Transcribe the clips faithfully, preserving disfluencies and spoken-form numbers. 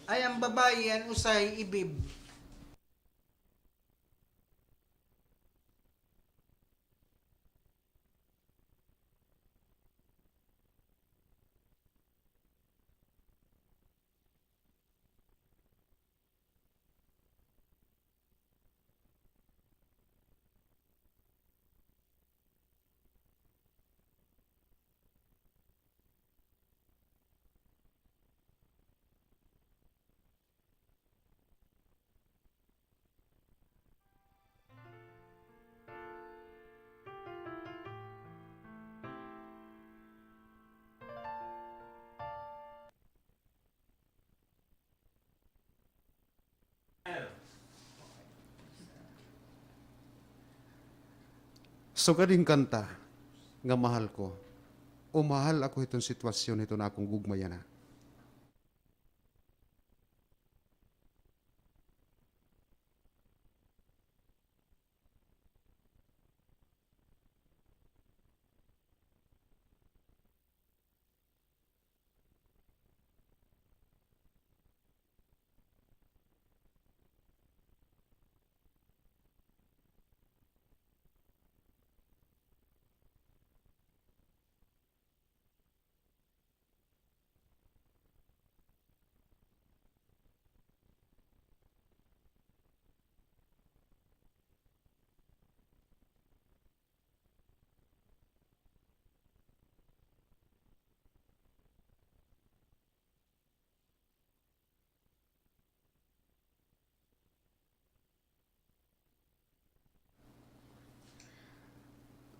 Ay, an babaye, an usahay, ibib. Sugad hin kanta nga Mahal Ko, o mahal ako hiton sitwasyon hiton akon gugma yana.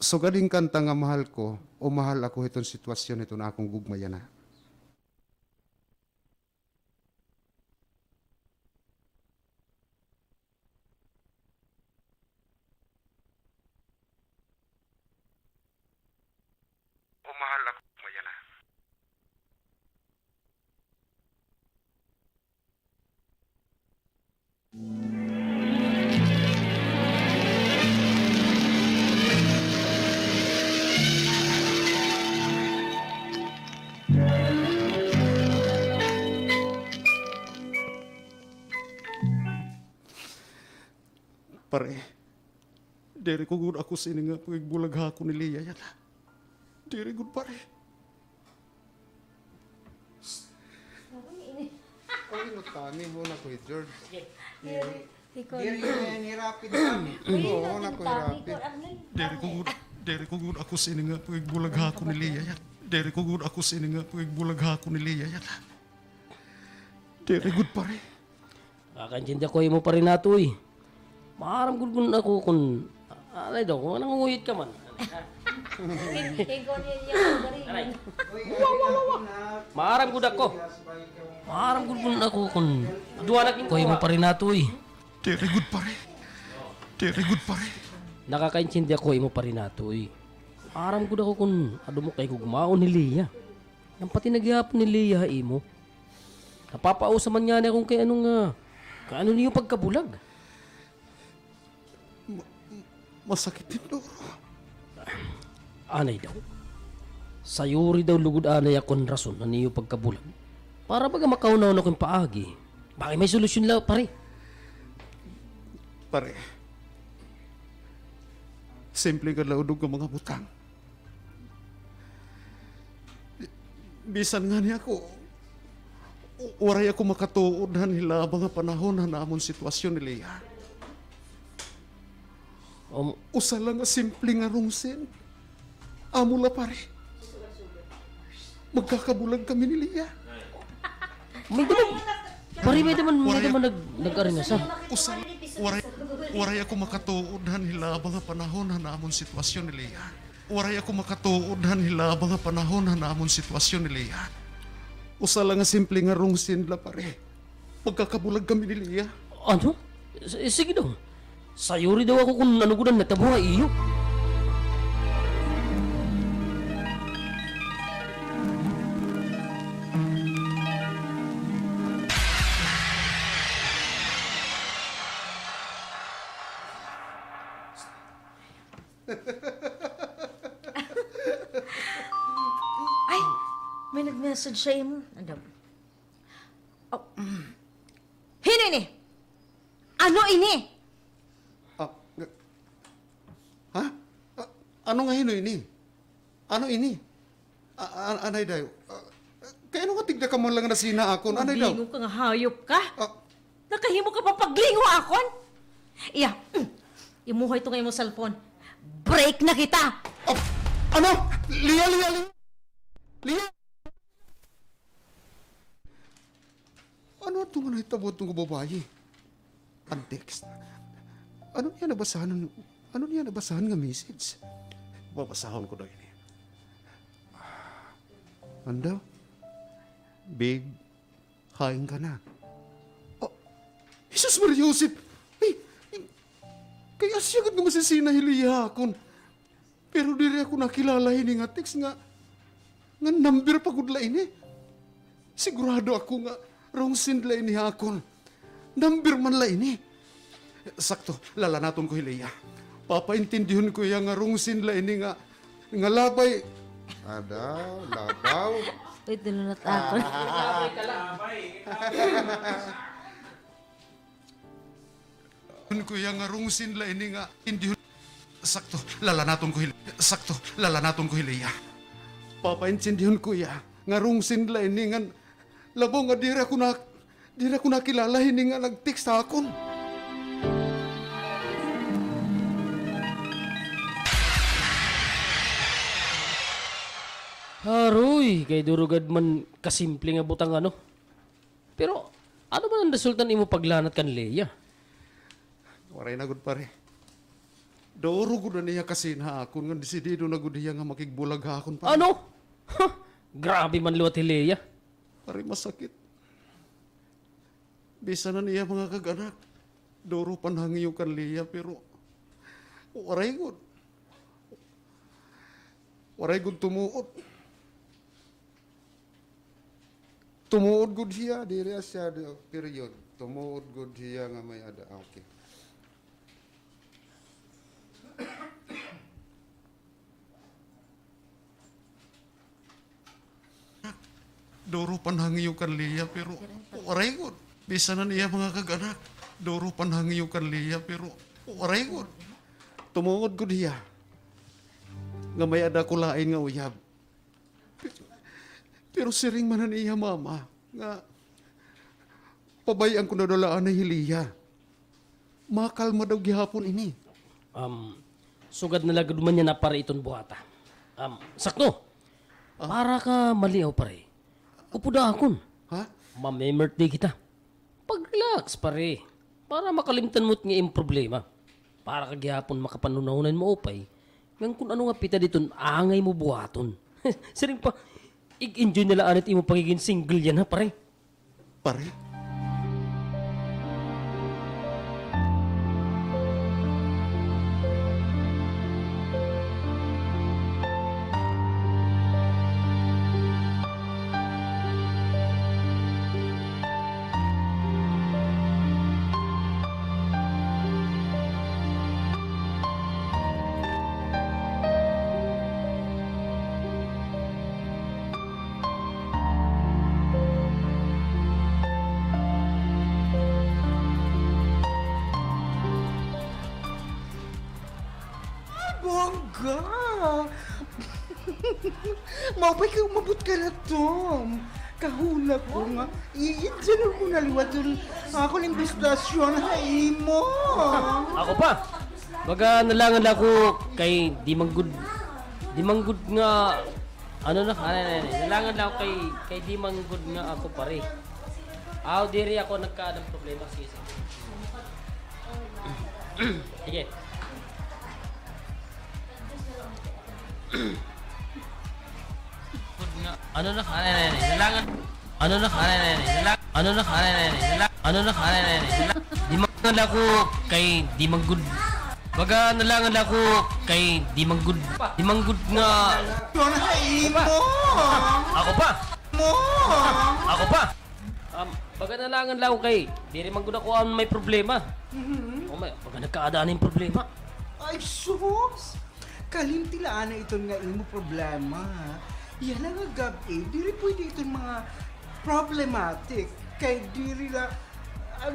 Sugad hin kanta nga Mahal Ko, o mahal ako hiton sitwasyon hiton akon gugma yana. O mahal ako yana. Pare, diri ko gud ako sini nga pakigbulag ha akon ni Lia yana. Diri gud, pare. Ay, matani mo na, Kuya George. Diri, diri na yan hirapin kami. Oo, na ko hirapin. Diri ko gud, diri ko gud ako sini nga pakigbulag ha akon ni Lia yana. Diri ko gud ako sini nga pakigbulag ha akon ni Lia yana. Diri gud, pare. Nakakaintindi ako ha imo, pare Natoy. Maaram gud ako kon, anay daw, kon nangunguyot ka man. Anay. Maaram gud ako. Maaram gud ako kon duha na kin-, ha imo, pare Natoy. Diri gud, pare. Diri gud, pare. Nakakaintindi ako ha imo, pare Natoy. Maaram gud ako kon ado mo kay higugmaon hi Lia. Ngan pati na gihapon hi Lia ha imo. Napapausa man ngani ako kay ano nga, kay ano niyo pagkabulag. Ma-, masakit hin duro. Anay daw. Sayuri daw lugod anay ako hin rason han iyo pagkabulag. Para baga makahunahuna ako hin paagi. Bangin may solusyon la, pare. Pare. Simple nga la udog nga mga butang. Bisan ngani ako, waray ako makatuod han hilaba nga panahon han amon sitwasyon ni Lia. Um, usa la nga simple nga rungsin. Amo la, pare. Magkakabulag kami ni Lia. May-ada man, pare, may-ada man, may-ada man nag-, nag-aringasa. Usa, waray, waray ako makatuod han hilaba nga panahon han amon sitwasyon ni Lia. Waray ako makatuod han hilaba nga panahon han amon sitwasyon ni Lia. Usa la nga simple nga rungsin la, pare. Magkakabulag kami ni Lia. Ano? S-, sige daw. Sayuri daw ako kon ano gud an natabo ha iyo. Ay, may nag-message ha imo. Ano? Oh, mm. Ano ini? Ah, nga, ha? Ah, ano nga hino ini? Ano ini? A-, a-, anay dayo. Ah, kay ano nga tigda ka man lang nasina akon? Anay daw. Maglingo ka nga hayop ka. Ah. Nakahimo ka pa paglingo akon? Iya, mm, imuha ito nga imo cellphone. Break na kita. Ah, ano? Lia, Lia, Lia! Lia! Ano ato nga nahitabo ato nga babayi? An text. Ano niya nabasahan? Ano niya nabasahan nga message? Babasahon ko daw ini. Ano daw? Babe, hain ka na? Oh, Jesus Maria Joseph! Ay, ay, kay asya gud nga masisina hi Lia akon. Pero diri ako nakilala hini nga text nga, nga number pa gud la ini. Sigurado ako nga wrong send la ini ha akon. Number man la ini. Sakto, lalanaton ko hi Lia. Papaintindihon ko hiya nga wrong send la ini nga, nga labay. Ada, labaw. Uy, tinunot ako. Kun kuya nga wrong send la ini nga, hindi, sakto, lalanaton ko hi Lia. Sakto, lalanaton ko hi Lia. Papaintindihon kuya nga wrong send la ini nga labaw nga diri ako na, diri ako nakilala hini nga nag-text ha akon. Haroy, kay duro gad man kasimple nga butang, ano? Pero ano man an resulta han imo paglanat kan Lia? Waray na gud, pare. Duro gud an iya kasina ha akon, ngan desidido na gud hiya nga makigbulag ha akon, pare. Ano? Ha! Grabe man liwat hi Lia. Pare, masakit. Bisan an iya mga kag-anak, duro panhangyo kan Lia, pero waray gud. Waray gud tumuod. Tumuod gud hiya, diri siya, period. Tumuod gud hiya nga may-ada. Ah, okay. Duro panhangyo kan Lia, pero waray gud. Bisan an iya mga kag-anak, duro panhangyo kan Lia, pero waray gud. Tumuod gud hiya nga may-ada ko lain nga uyab. Pero siring man han iya mama nga pabay-an ko na daw la anay hi Lia. Makalma daw gihapon ini. Um, sugad na la gud man yana, pare, iton buhata. Um, sakto. Ah? Para ka maliaw, pare. Upod ha akon. Ha? Mame-birthday kita. Pag-relax, pare. Para makalimtan mo it nga imo problema. Para ka gihapon makapanhunahuna hin maupay ngan kun ano nga pitad iton angay mo buhaton. Siring pa, ig-enjoy na la anay it imo pagigin single yana, pare. Pare? Bongga! Maupay kay umabot ka na, Tom. Kahuna ko nga, i-enjoy ko na liwat an akon imbestasyon ha imo. Ako pa. Baga nalangan la ako kay di man gud, di man gud nga, ano na, ano na, ano na, nalangan la ako kay, kay di man gud nga ako, pare. Aw, diri ako nagkaada hin problema. Sige, sige. Sige. Ano na, ano na, ano na, ano na, nalangan. Ano na, ano na, ano na, nalangan. Ano na, ano na, ano na, nalangan. Ano na, ano na, ano na, nalangan. Di man gud ako kay di man gud. Baga nalangan la ako kay di man gud. Di man gud nga. Ako pa. Ako pa. Um, baga nalangan la ako kay diri man gud ako an may problema. Mhm. O, may, baga nagkaada hin problema. Ay, sus! Kalimti la anay iton nga imo problema. Yana nga gab-i, diri pwede iton mga problematic. Kay diri la,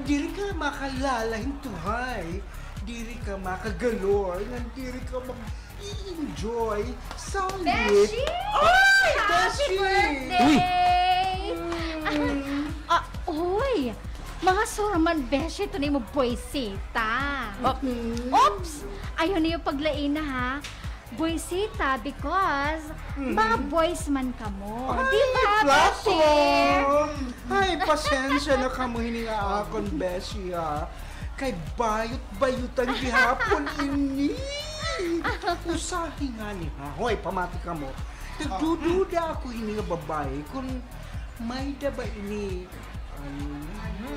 Diri ka makalala hin tuhay. Diri ka makagalor. Ngan diri ka mag-i-enjoy. Salit. Beshi! Ay, happy Beshi! Birthday! Uy! Mm. Ah, uy! Mga sura man, Beshi, ito na imo boysita. Oh, mm. Oops! Ayaw niyo paglaina, ha? Boysita, because, mhm, mga boys man kamo. Ay, di ba, Beshi? Ay, pasensya na kamo hini nga akon, Beshi, ha? Kay bayot-bayotan gihapon ini. Usahay ngani, ha? Hoy, pamati kamo. Nagdududa ako hini nga babaye kon may-ada ba ini. Ano?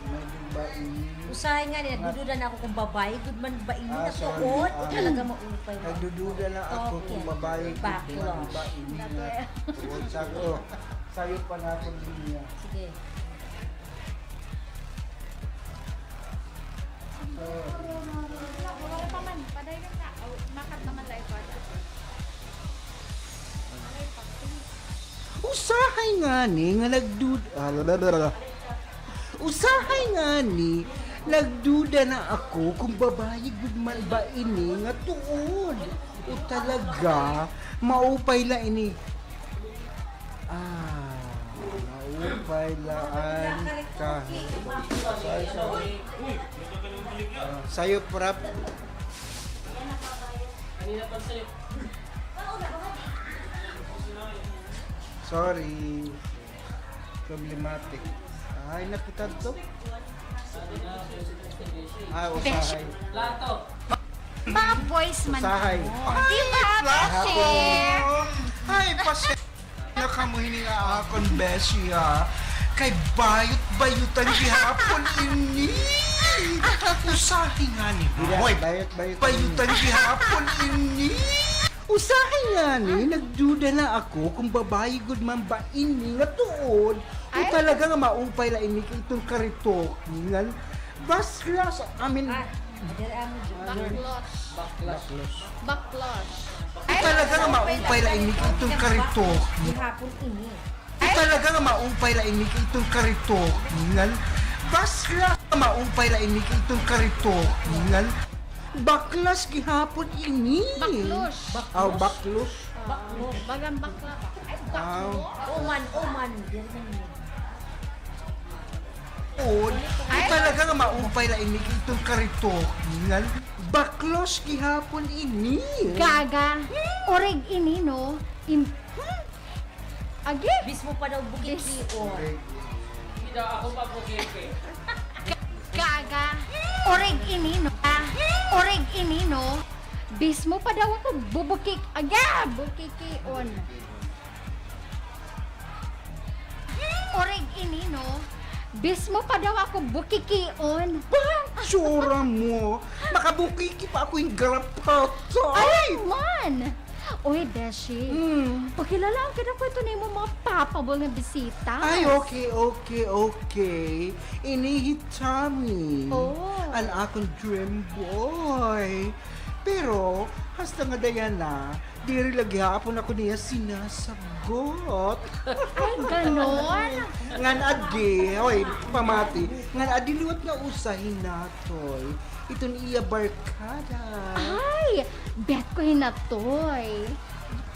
May-ada ba ini? Usahay ngani, nagdududa na ako kon babaye gud man ba ini, ah, sorry, natuod, ah, o talaga maupay. Nagdududa na ako kon babaye gud man ba ini, natuod. Sakto. Sayo pa na akon linya. Sige. Wala pa man. Padayon na. Aw, makat naman live pa. Usahay ngani nga nagdud-, ah, la, la, la, la. Usahay ngani, nagduda na ako kon babaye gud man ba ini nga tuod. O talaga, maupay la ini. Ah, maupay la an ka. Sorry, sorry. Ah, sayo, prop. Sorry. Problematic. Ay, nakita to? Ah, usahay. Mga boys man. Usahay. Di ba, Beshi? Ay, pasensya na kamo hini nga akon, Beshi, ha? Kay bayot-bayotan gihapon ini. Usahay ngani. Hoy, bayot-bayotan gihapon ini. Usahay ngani, nagduda na ako kon babaye gud man ba ini nga tuod o talaga nga maupay la ini kay iton karetoke ngan baklas, I mean, baklos. Baklos. Baklos. O talaga nga maupay la ini kay iton karetoke. Gihapon ini. O talaga nga maupay la ini kay iton karetoke ngan baklas, maupay la ini kay iton karetoke ngan baklas gihapon ini. Baklos. Aw, baklos. Baklos. Bagan bakla. Ay, baklos. Uman, uman. Uy, talaga nga maupay la ini kay iton karetoke ngan baklos gihapon ini. Gaga. Urig ini, no? Im-, hmm? Agi? Bismo pa daw bukikion. Hindi daw ako pa bukiki. Gaga. Urig ini, no? Ah, urig ini, no? Bismo pa daw ako bubukik-, aga, bukikion. Urig ini, no? Bismo pa daw ako bukikion. Ba? Tsura mo. Makabukiki pa ako hin garapato. Ay, man! Uy, Beshi. Mm. Pakilalaon kita ko ito na imo mga papabol nga bisita. Ay, okay, okay, okay. Ini hi Tommy. Oh. An akon dream boy. Pero, hasta ngada yana, diri la gihapon ako niya sinasagot. Ay, ganon? Ngan adi, hoy, pamati. Ngan adi liwat nga usa hi Natoy. Iton iya barkada. Ay, bet ko hi Natoy.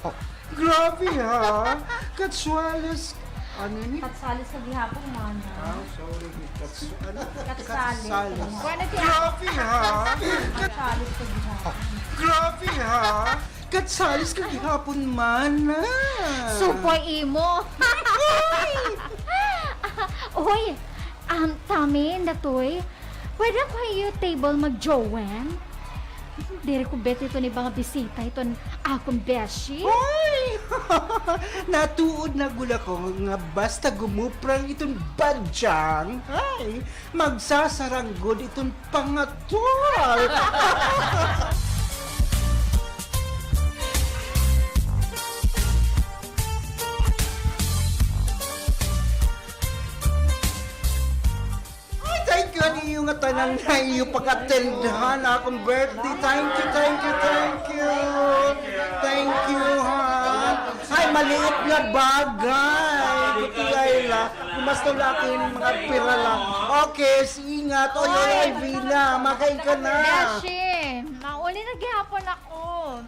Oh, grabe ha. Katsualas. Ano ini? Katsalis ka gihapon, man. Ah, sorry. Katsu-, ano? Katsalis. Katsalis. Grabe ha. Katsalis ka gihapon. Grabe ha. Katsalis ka gihapon, man. Supoy imo. Uy, um, Tommy, Natoy, pwede ako ha iyo table mag-join? Diri ko bet iton iba nga bisita, iton akon beshi. Hoy! Natuod na gud ako nga basta gumuprang iton badyang, ay, magsasarang gud iton pangatol. Ay, thank you, an iyo ngatanan nga iyo pag-attend han akon birthday. Thank you, thank you, thank you. Thank you, ha. Ay, maliit nga bagay. Tingay la, gumasto la ak hin mga pira la. Okay, ingat. Oy, oy, oy, Vina, makain ka na. Beshi, mauli na gihapon ako.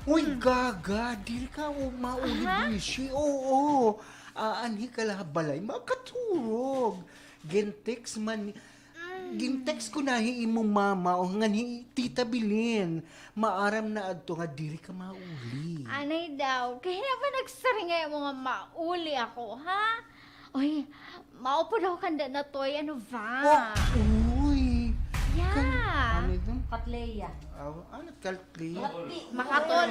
Uy, gaga, diri ka mauli, beshi. Oo. Aanhi ka la ha balay, makaturog. Gin-text man, gin-text ko na hi imo mama o ngan hi Tita Belen. Maaram na adto nga diri ka mauli. Anay daw, kay hin-o ba nagsiring ha imo nga mauli ako, ha? Uy, maupod ako kanda Natoy, ano ba? Oh, uy. Yeah. Kan-, ano ito? Katleya. Aw, ano, Katleya? Makatol.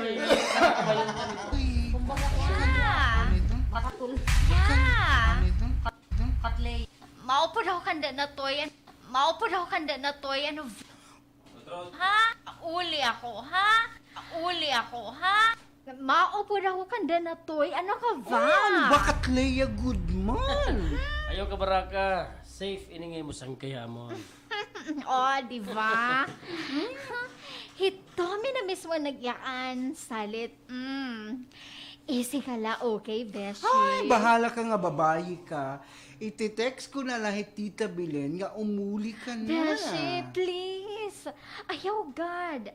Uy. Kumbaga, yeah. Ano ito? Makatol. Yeah. Kan-, ano ito? Katleya. Maupod ako kanda Natoy. Maupod ako kanda Natoy. Ano? Ha? Uli ako, ha? Uli ako, ha? Maupod ako kanda Natoy. Ano ka ba? Oh, ano ba, Katleya, good man? Ayaw kabaraka. Safe ini nga imo sangkay ha amon. Oh, di ba? Hi Tommy na mismo nagyaan, salit. Mm. Easy ka la, okay, beshi? Ay, bahala ka nga babayi ka. Iti-text ko na la hi Tita Belen nga umuli ka na. Beshi, please. Ayaw gad.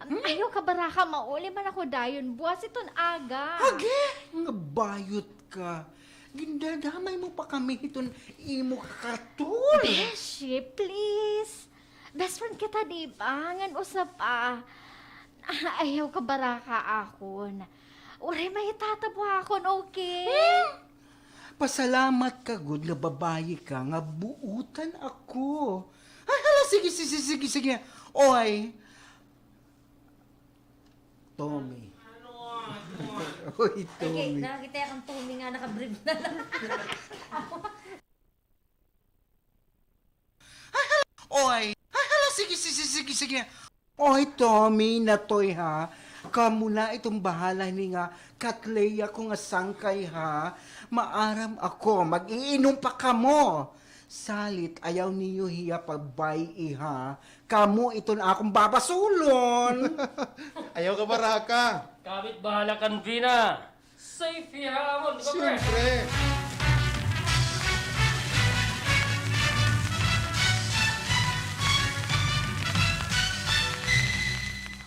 Ayaw kabaraka, mauli man ako dayon. Buwas iton aga. Agi, nga bayot ka. Gindadamay mo pa kami hiton imo kakatul. Beshi, please. Best friend kita, di ba? Ngan usa pa. Ah, ayaw kabaraka akon. Waray mahitatabo akon, okay? Hmm? Pasalamat ka gud nga babayi ka nga buutan ako. Ay, hala, sige, sige, sige, sige. Oy. Tommy. Uy, Tommy. Okay, nakakita akong Tommy nga nakabrief na lang. Oy, ay, hala, sige, sige, sige, sige. Oy, Tommy, Natoy, ha? Kamo na iton bahala hini nga Katleya ko nga sangkay, ha? Maaram ako, mag-iinom pa kamo. Salit, ayaw niyo hiya pagbayi, ha? Kamo iton akon babasulon. Ayaw kabaraka. Kami it bahala kan Vina. Safe hiya ha amon, di ba, pre? Siyempre.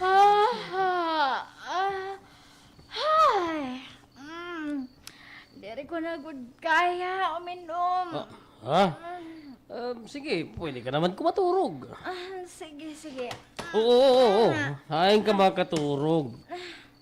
Ha, ha, ah, hay. Mm. Diri ko na gud kaya uminom. Ah, ha? Um, sige, pwede ka naman ko maturog. Ah, sige, sige. Oo, oo, oo. Ah. Hain ka makaturog?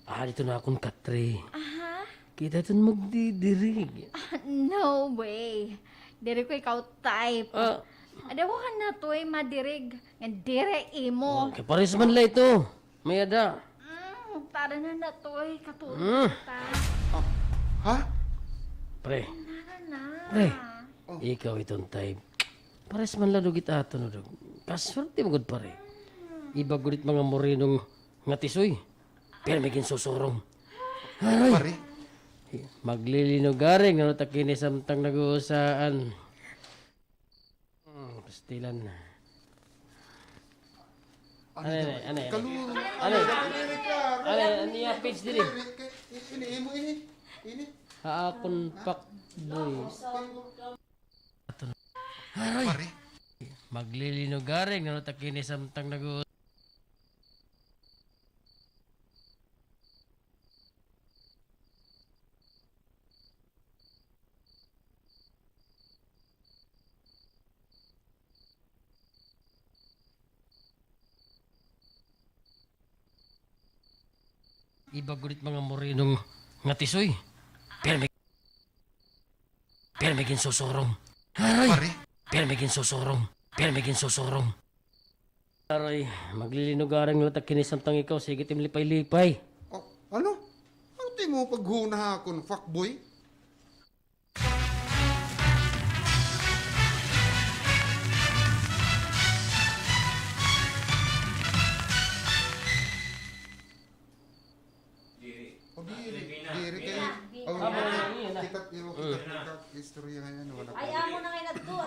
Ah, dito na akon katre. Aha. Kita iton magdidirig. Ah, no way. Diri ko ikaw type. Ah. Ada ko kan Natoy madirig. Nga diri imo. Oh, kay pares man la ito. May-ada. Mm, tara na, Natoy, katulog kita. Ah, ha? Pre. Tara na. Pre. Oh. Ikaw iton type. Pares man la dugit aton, dug. Kaswerte mo gud, pare. Iba gud it mga morenong nga tisoy. Pirmi ginsusurong. Aray. Pare. Maglilinugaring, ano ta kini samtang nag-uusaan? Hmm, pastilan. Ano, ano, ano, ano? Ano? Ano, ano iya page diri? Ini, imo ini. Ini. Ha akon fuckboy. Aray. Pare. Maglilinugaring, ano ta kini samtang nag-u- Iba gud it mga morenong nga tisoy. Pirmi, pirmi ginsusurong. Aray! Pare. Pirmi ginsusurong. Pirmi ginsusurong. Aray, maglilinugaring la ta kini samtang ikaw, sige it im lipay-lipay. Oh, ano? Ano it imo paghuna ha akon, fuckboy? Diri. O, diri. Diri kay, o, kita, kita, kita istorya ngay-an, wala pa. Ay, amo na ngay-an adto.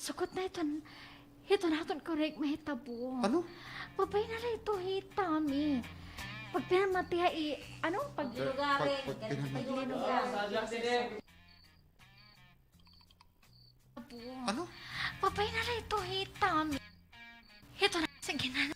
Sugot na iton, iton aton kurig mahitabo. Ano? Babay na la ito hi Tommy. Pagpinamatiha i, ano? Pag- Pag-, pag-, pagpinamatiha. Ano? Babay na la ito hi Tommy. Ito na, sige na.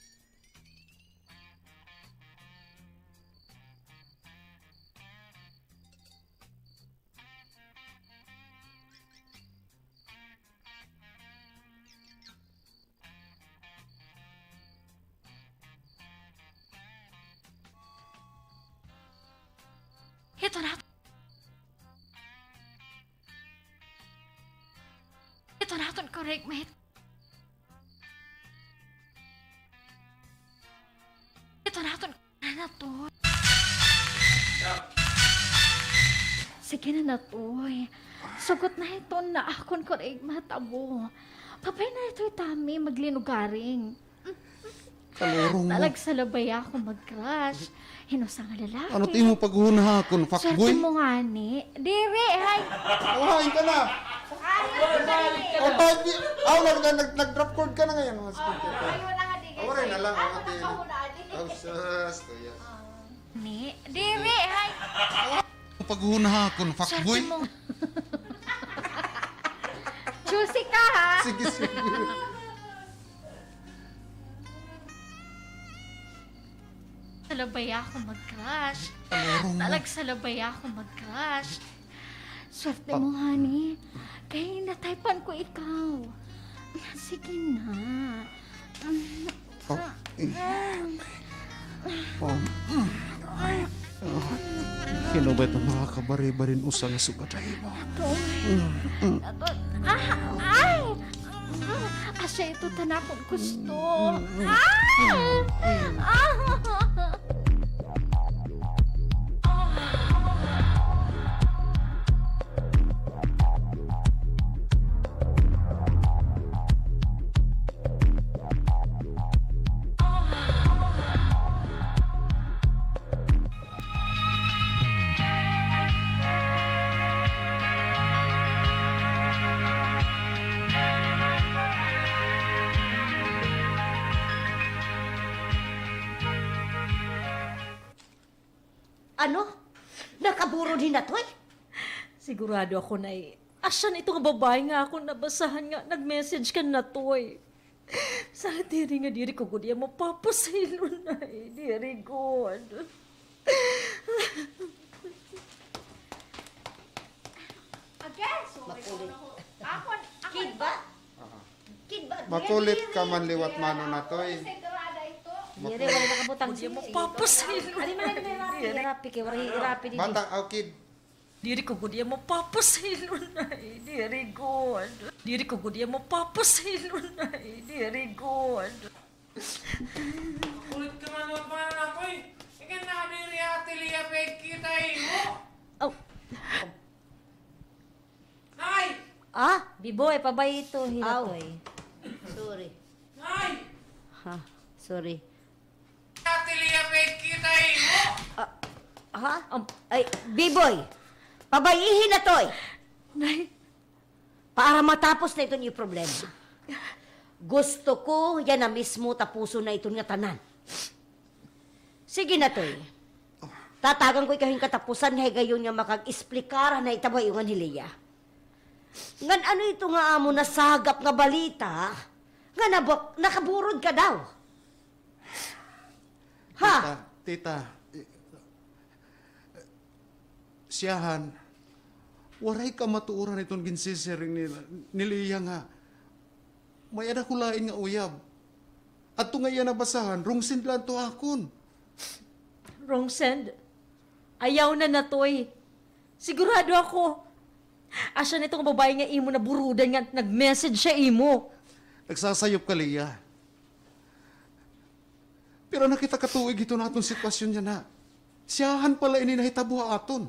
Ito na. Ito na aton kurig mahit-, ito na aton na to. Sige na, Natoy. Sugot na iton akon kurig mahitabo. Babay na ito hi Tommy, maglinugaring. Kalurong mo. Talagsa la baya ako mag-crush hin usa nga lalaki. Ano it imo paghuhunahakon, fuckboy? Swerte mo ngani. Diri, hay. Oh, hain ka na? Ay, ay, ay. Oh, nag-, nag-, nag-drop chord ka na ngayon, mga speaker ko. Ay, wala nga, di. Oh, wala na lang, oh, ate. Oh, sus, kuya. Ni, diri, hay. Paghuhunahakon, fuckboy. Swerte mo. Juicy ka, ha? Sige, sige. Talagsa la baya ako mag-crush. Talagsa la baya ako mag-crush. Swerte mo, honey. Kay nataypan ko ikaw. Sige na. Oh, eh. Oh, mm. Ay, oh. Hin-o ba iton makakabari-bari hin usa nga sugad ha imo? Mm, mm. Ah, ay! Asya ito an akon gusto. Ah! Ah! Ano? Nakaburod hi Natoy? Sigurado ako, Nay. Asya na ito nga babaye nga akon nabasahan nga nag-message kan Natoy. Sara diri nga diri ko gud iya mapapasaylo, Nay. Diri gud. Again, sorry ko na ko. Ako, ako. Kid ba? Aha. Kid ba? Makulit ka man liwat, mano, Natoy. Sigurada ito. Diri, wala nakabutang. Diri mo papasaylo. Ari man, ari man, irapi, irapi, kay wala irapi didi. Bata, aw, kid. Diri ko gud iya mapapasaylo, Nay. Diri gud. Diri ko gud iya mapapasaylo, Nay. Diri gud. Kulit ka man, wag man ako, eh. Ikaw na diri, Ate Lia, pagkita, eh, mo. Oh. Nay! Ah, Biboy, pabay-i ito hi Natoy. Sorry. Nay! Ha, sorry. Ate Lia, pagkita, eh, mo. Ah, ha? Um, ay, Biboy, pabay-i hi Natoy. Nay. Para matapos na iton iyo problema. Gusto ko yana mismo tapuson na iton ngatanan. Sige, Natoy. Tatagan ko ikaw hin katapusan nga higayon nga makag-explicar han nahitabo ha iyo ngan hi Lia. Ngan ano ito nga amon nasagap nga balita nga nabak-, nakaburod ka daw? Ha? Tita, tita, eh, siyahan, waray kamatuoran iton ginsisiring ni, ni Lia nga may-ada ko lain nga uyab. Adto nga iya nabasahan, wrong send la adto ha akon. Wrong send? Ayaw na, Natoy. Sigurado ako. Asya na ito nga babaye nga imo naburudan nga nag-message ha imo. Nagsasayop ka, Lia. Pira na kita katuig hiton aton sitwasyon yana. Siyahan pa la ini nahitabo ha aton.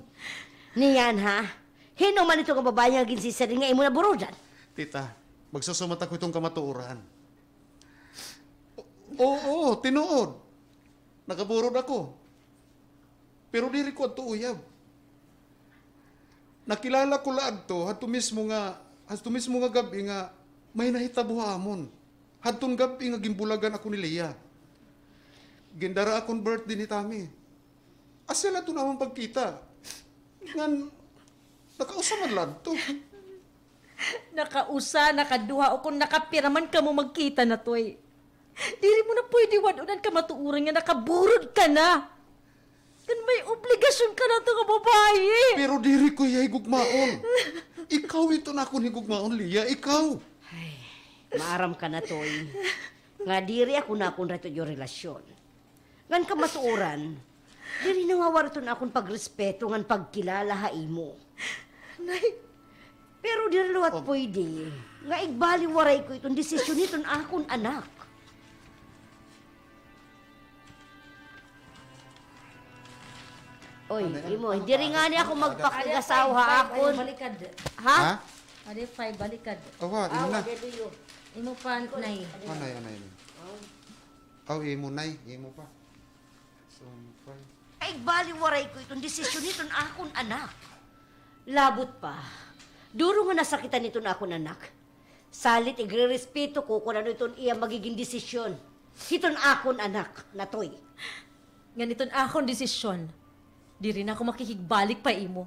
Niyan, ha? Hin-o man ito nga babaye nga ginsisiring nga imo naburudan? Tita, magsasumat ako hiton kamatuoran. O-, oo, tinuod. Nakaburod ako. Pero diri ko adto uyab. Nakilala ko la adto, hadto mismo nga, hadto mismo nga gab-i nga May nahitabo ha amon. Hadton gab-i nga ginbulagan ako ni Leah. Gindara akon birthday ni Tommy. Asya la ito namon pagkita. Ngan, nakausa man la ito. Nakausa, nakaduha, o kon nakapira man kamo magkita, Natoy. Diri mo na pwede wad-on an kamatuoran nga nakaburod ka na. Ngan may obligasyon ka na ito nga babaye. Pero diri ko hiya higugmaon. Ikaw iton akon higugmaon, Leah, ikaw. Ay, maaram ka, Natoy, nga diri ako nakon ra ito iyo relasyon. Ngan kamatuoran, diri nawawara iton akon pagrespeto ngan pagkilala ha imo. Nay. Pero diri liwat pwede nga igbaliwaray ko iton desisyon hiton akon anak. Oy, imo, diri ngani ako magpakig-asawa ha akon. Balikad. Ha? Ha? Adi five, balikad. Awa, imo na. Imo pa, Nay. Anay, anay, anay. Aw, imo, Nay, imo pa. Sumpay. Ay, baliwaray ko iton desisyon hiton akon anak. Labot pa, duro nga nasakitan iton akon anak. Salit igrerespeto ko kon ano iton iya magigin desisyon hiton akon anak, Natoy. Ngan iton akon desisyon, diri na ako makikigbalik pa imo.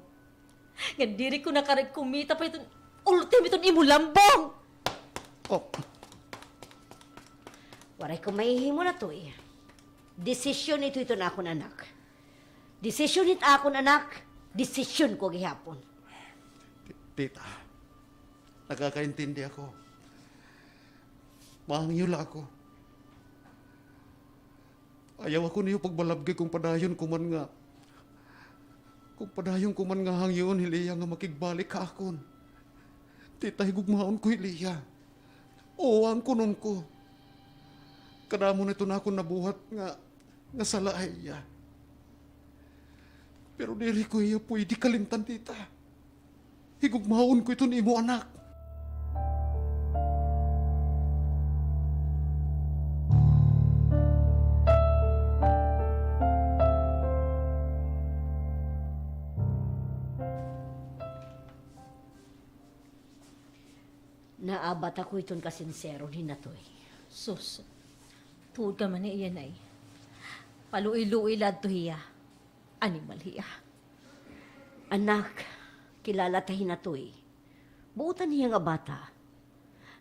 Nga diri ko na kari kumita pa iton ultim iton imo lambong. Oh. Waray ko mahihimo, Natoy. Desisyon ito hiton akon anak. Desisyon hit akon anak, desisyon ko gihapon. Ti-, tita, nakakaintindi ako. Mahangyo la ako. Ayaw ako niyo pagbalabgi kon padayon ko man nga, kon padayon ko man nga hangyoon hi Leah nga makigbalik ha akon. Tita, higugmaon ko hi Leah. Oo, angkunon ko. Kadamo na iton akon nabuhat nga, nga sala ha iya. Pero diri ko hiya pwede kalimtan, tita. Higugmaon ko iton imo anak. Naabat ako iton kasinseron hi Natoy. Sus, tuod ka man ha iya, Nay. Paluoy-luoy la adto hiya. Animal hiya. Anak, kilala ta hi Natoy. Buotan hiya nga bata.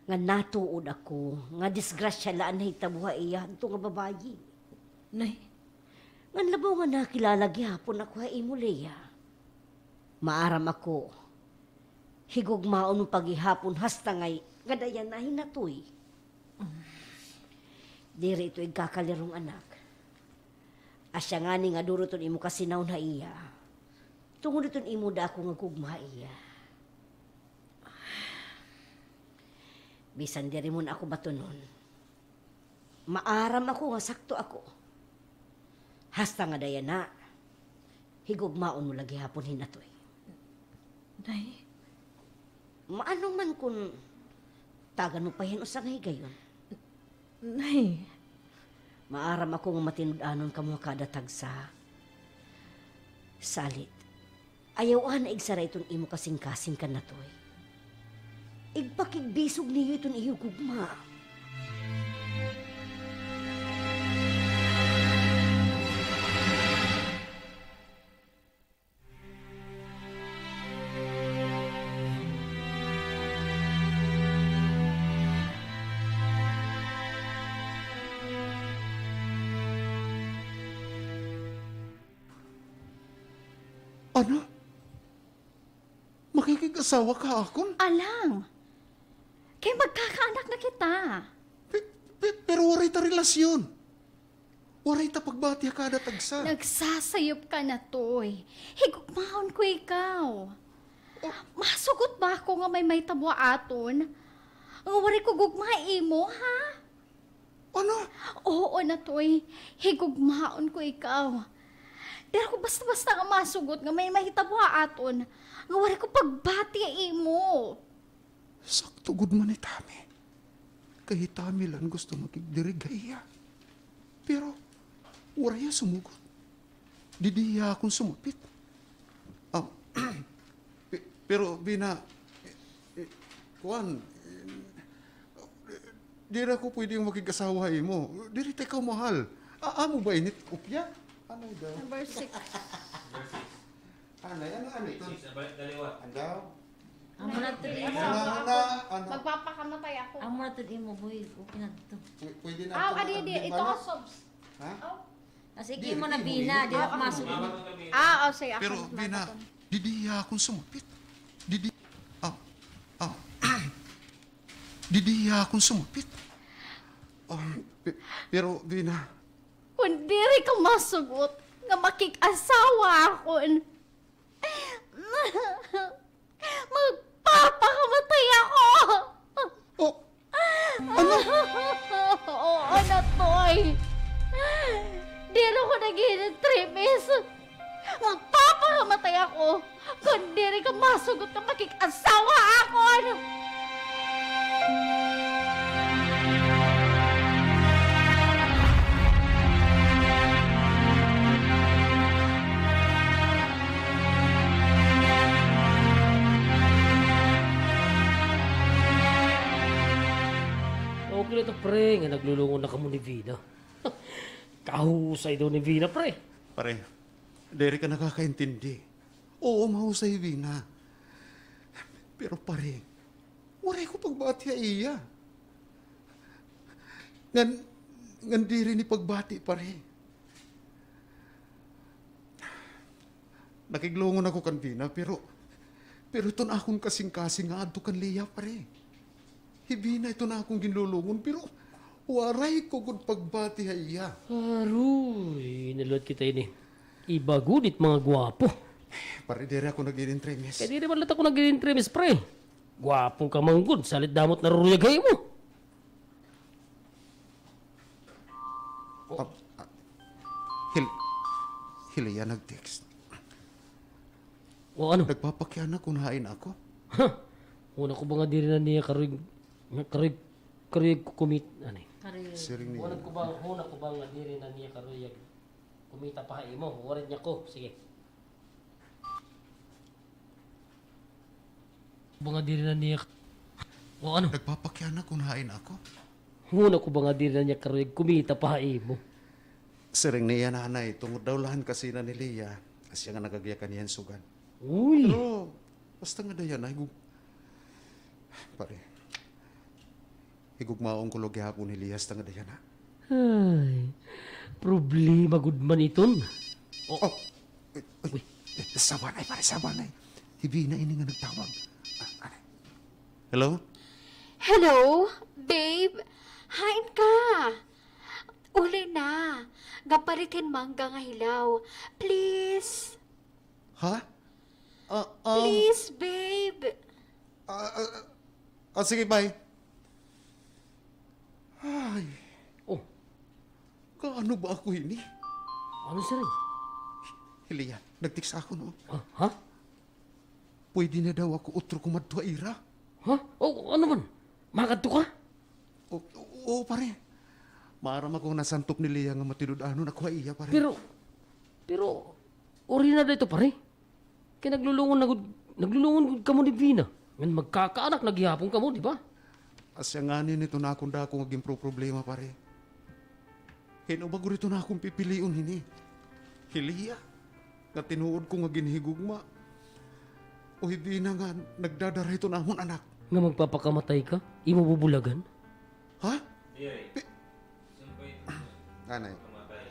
Nga natuod ako nga disgrasya la an nahitabo ha iya hadto nga babaye. Nay. Ngan labaw nga nakilala gihapon ako ha imo, Leah. Maaram ako, higugmaon mo pa gihapon hasta ngay-an nga dayan na hi Natoy. Diri ito igkakalirong, anak. Asya ngani nga duro iton imo kasinawon ha iya. Tungod iton imo dako nga gugma ha iya. Bisan diri mo na ako batunon, maaram ako nga sakto ako. Hasta nga dayan na, higugmaon mo la gihapon hi Natoy. Nay. Maano man kon tagan mo pa hiya hin usa nga higayon? Nay. Maaram ako nga matinud-anon kamo ha kada tagsa. Salit, ayaw anay igsara iton imo kasingkasing kan Natoy. Igpakigbisog niyo iton iyo gugma. Ano? Makikig-asawa ka ha akon? Alang. Kay magkakaanak na kita. Pe-, pe-, pero waray ta relasyon. Waray ta pagbati ha kada tagsa. Nagsasayop ka, Natoy. Higugmaon ko ikaw. Oh. Masugot ba ako nga may mahitabo ha aton? Nga waray ko gugma ha imo, ha? Ano? Oo, Natoy. Higugmaon ko ikaw. Diri ako basta-basta nga masugot nga may mahitabo ha aton. Nga waray ko pagbati ha imo. Sakto gud man hi Tommy. Kay hi Tommy la an gusto makigdirig ha iya. Pero waray hiya sumugot. Didi hiya ha akon sumapit. Ah, pe-, pero, Bina, eh, eh, kuan, eh, Diri ako pwede nga makig-asawa ha imo. Diri ta ikaw mahal. A-, amo ba ini it kopya? Ano daw? Number six. Anay, ano, ano ito? Six, balik dalawa. Ano daw? Amo na to, imo. Ano, ano, ano? Magpapakamatay ako. Amo na to, imo, boy. Okay na to. Pwe-, pwede na. Ah, ito, adi, adi, ito ka, Sobs. Ha? Aw. As iki mo na, Vina, di na masugod. Ah, oh, sige, ako. Pero, Vina, didi hiya akon sumapit. Didi, ah, ah. Didi hiya akon sumapit. Um, pe-, pero, Vina. Kon diri ka masugot nga makig-asawa akon, magpapakamatay ako! Oh, ano? Oo, Natoy. Diri ko naghihinag three Ps. Magpapakamatay ako kon diri ka masugot nga makig-asawa akon! Okay na ito, pre, nga naglulungon na kamo ni Vina. Kahusay daw ni Vina, pre. Pare, diri ka nakakaintindi. Oo, mahusay hi Vina. Pero, pare, waray ko pagbati ha iya. Ngan, ngan diri ini pagbati, pare. Nakiglungon ako kan Vina, pero, pero iton akon kasingkasing nga adto kan Lia, pare. Hi Vina iton akon ginlulungon, pero waray ko gud pagbati ha iya. Aruy, naluwat kita ini. Iba gud it mga gwapo. Pare, diri ako nag-iintremes. Kay diri man liwat ako nag-iintremes, pre. Gwapo ka man gud, salit damo it naruruyag ha imo. Oh. Ah, ah, hi L-, hi Lia nag-text. O, ano? Nagpapakiana kon hain ako. Ha? Huna ko ba nga diri na niya karuyag, karuyag, karuyag kumit-, ano eh? Karuyag. Siring niya. Huna ko ba, huna ko ba nga diri na niya karuyag kumita pa ha imo? Waray niya ko. Sige. Ba nga diri na niya, o ano? Nagpapakiana kon hain ako. Huna ko ba nga diri na niya karuyag kumita pa ha imo? Siring niya nanay, tungod daw la han kasina ni Lia, asya nga nagagyakan niya hin sugad. Uy! Pero, basta ngada yana, higug-, pare. Higugmaon ko la gihapon hi Lia hasta ngada yana. Ay, problema gud man iton. O. O, uy, uy, sabanay, pare, sabanay. Hi Vina ini nga nagtawag. Ah, ano? Hello? Hello, babe. Hain ka? Uli na. Nagpalit hin mangga nga hilaw. Please. Ha? Ah, um, please, babe. Ah, ah, ah, sige, bye. Ay. O. Kaano ba ako hini? Ano, sir? Hi Lia, nag-text ha akon, no? Ah, ha? Pwede na daw ako utro kumadto ha ira. Ha? O, ano man? Makadto ka? O, o, o, pare. Maaram ako nga nasantop ni Lia nga matinud-anon ako ha iya, pare. Pero, pero, uri na da ito, pare. Kay naglulungon na gud, naglulungon gud kamo ni Vina. Ngan magkakaanak na gihapon kamo, di ba? Asya ngani iton akon dako nga ginproproblema, pare. Hin-o ba gud iton akon pipilion hini? Hi Lia, nga tinuod ko nga ginhigugma. O hi Vina nga nagdadara hiton amon anak. Nga magpapakamatay ka? Imo bubulagan? Ha? Pi-, anay,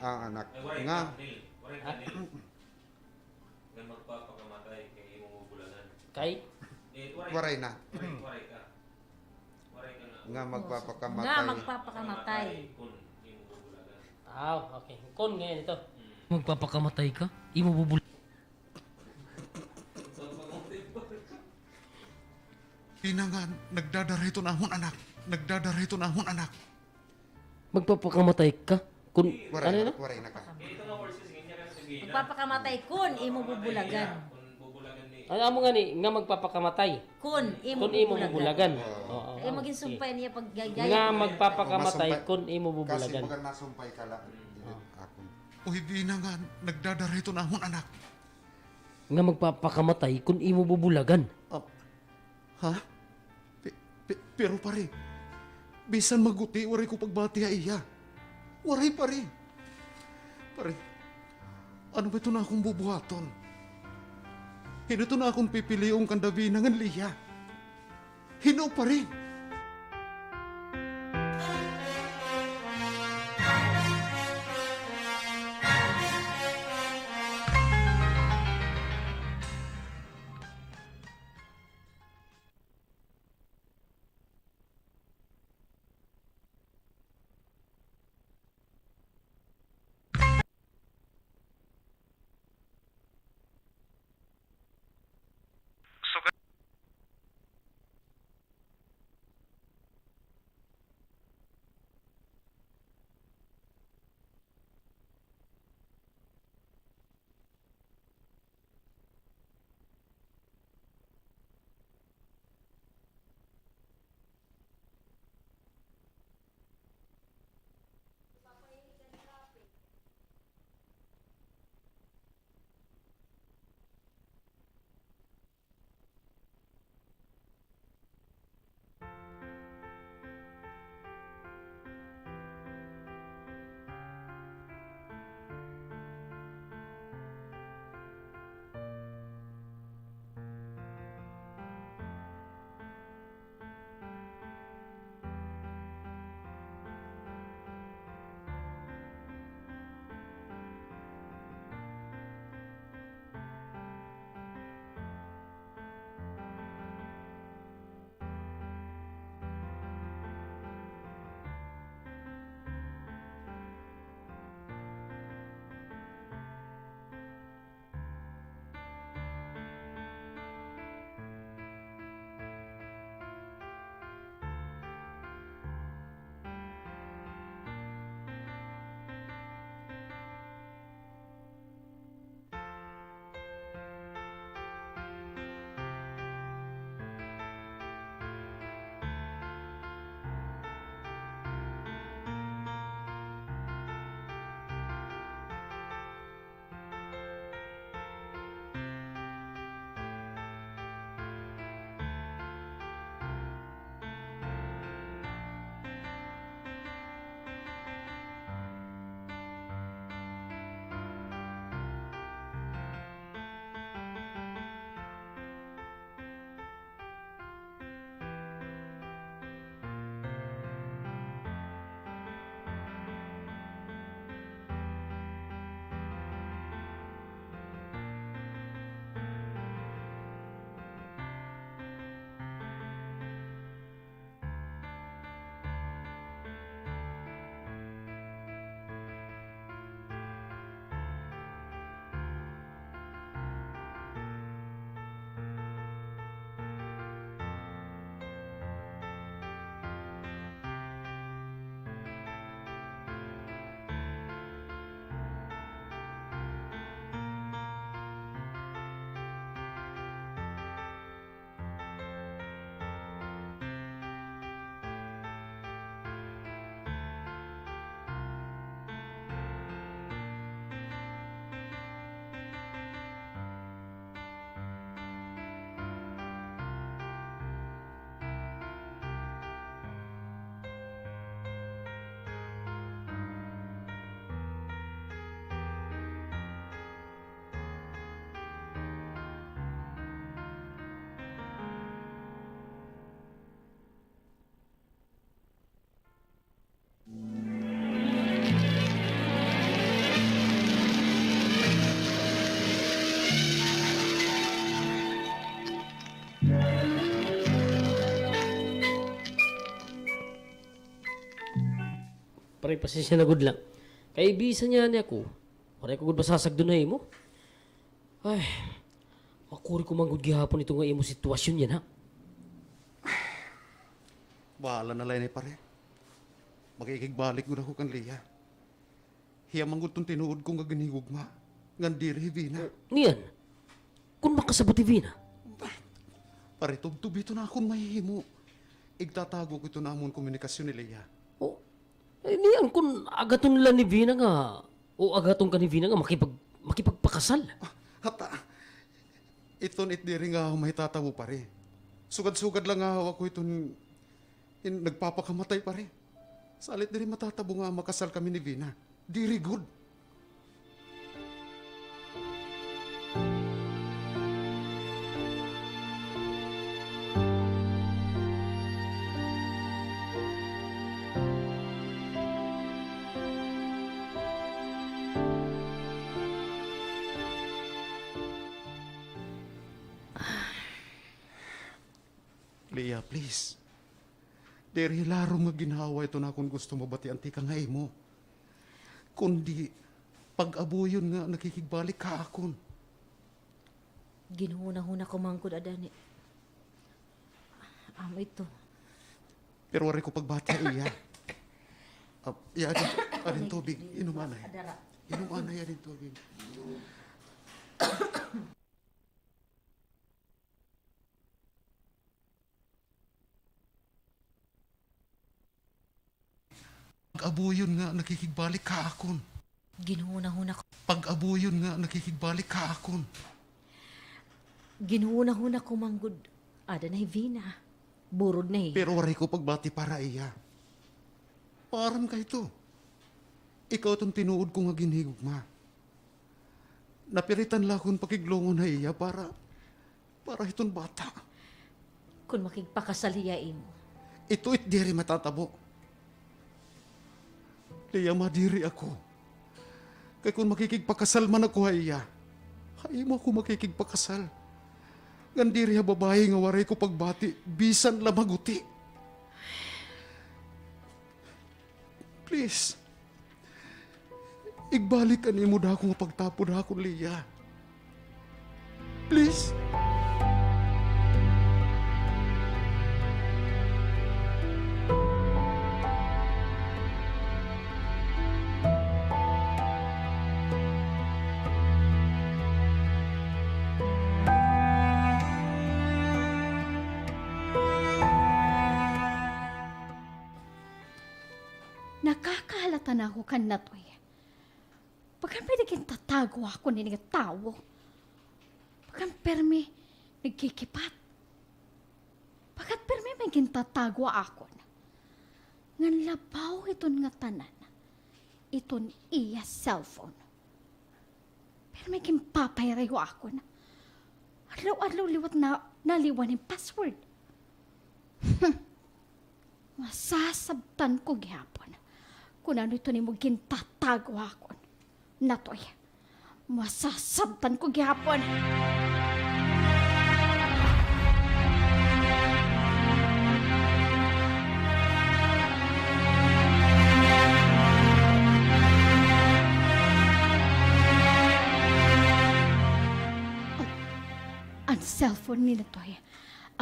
an anak nga. Nga magpapakamatay kay imo bubulagan. Kay? Waray na. Waray, waray ka. Waray ka na. Nga magpapakamatay. Nga magpapakamatay. Kun imo bubulagan. Ah, okay. Kun ngayon ito. Mm. Magpapakamatay ka? Imo bubul-, Vina nga nagdadara hiton amon anak. Nagdadara hiton amon anak. Magpapakamatay ka? Kun, waray na, waray na ka. Magpapakamatay kun imo bubulagan. Ano, amo ngani, nga magpapakamatay kun imo bubulagan. Oo. Imo ginsumpay niya pag gagaya. Nga magpapakamatay kun imo bubulagan. Kasi baga nasumpay ka la. Ako. O hi Vina nga nagdadara hiton amon anak. Nga magpapakamatay kun imo bubulagan. Ah, ha? Pe-, pe-, pero pare, Bisan maguti, waray ko pagbati ha iya. Waray, pare. Pare, ano ba iton akon bubuhaton? Hin-o iton akon pipilion kan Davina ngan Leah? Hin-o, pare? Pare, pasensya na gud la. Kay busy ngani ako. Waray ko gud masasagdon ha imo. Ay, makuri ko man gud gihapon ito nga imo sitwasyon yana, ha? Bahala na la ini, pare. Makaikigbalik gud ako kan Leah. Hiya man gud iton tinuod ko nga ginhigugma ngan diri hi Vina. Niyan, kon makasabot hi Vina? Pare, tubtob iton akon mahihimo. Igtatago ko iton amon komunikasyon ni Leah. O, eh, niyan kon agaton la ni Vina nga, o agaton ka ni Vina nga makipag-, makipagpakasal. Ah, hata, iton it diri ngahaw mahitatabo, pare. Sugad-sugad la ngahaw ako iton In, nagpapakamatay pa rin. Salit diri matatabo nga makasal kami ni Vina. Diri gud. Leah, please. Diri larom nga ginhawa iton akon gusto mabatian tikang ha imo, kundi pag-abuyon nga nakikigbalik ha akon. Ginhunahuna ko man gud, Adan, eh. Amo ito. Pero waray ko pagbati ha iya. Ah, iya, adin, adin tubig. Inom anay. Inom anay, adin tubig. Pag-abuyon nga nakikigbalik ha akon. Ginhunahuna ko. Pag-abuyon nga nakikigbalik ha akon. Ginhunahuna ko man gud, Adan, hi Vina. Burod na, eh. Pero waray ko pagbati para iya. Maaram ka ito. Ikaw iton tinuod ko nga ginhigugma. Napiritan la akon pakiglungon ha iya para, para hiton bata. Kon makigpakasal hiya ha imo. Ito it diri matatabo. Leah, madiri ako. Kay kon makikigpakasal man ako ha iya, ha imo ako makikigpakasal. Ngan diri ha babaye nga waray ko pagbati, bisan la maguti. Please. Igbalik an imo dako nga pagtapod ha akon, Leah. Please. Nakakahalata na ako kan Natoy. Bagan pirmi gintatago akon ini nga tawo. Bagan pirmi nagkikipat. Bagan pirmi may gintatago akon. Ngan labaw hiton ngatanan, iton iya cellphone. Pirmi ginpapayarayo akon. Adlaw-adlaw liwat na naliwan hin password. Masasabtan ko gihapon kon ano iton imo gintatago akon, Natoy. Masasabtan ko gihapon. An cellphone ni Natoy.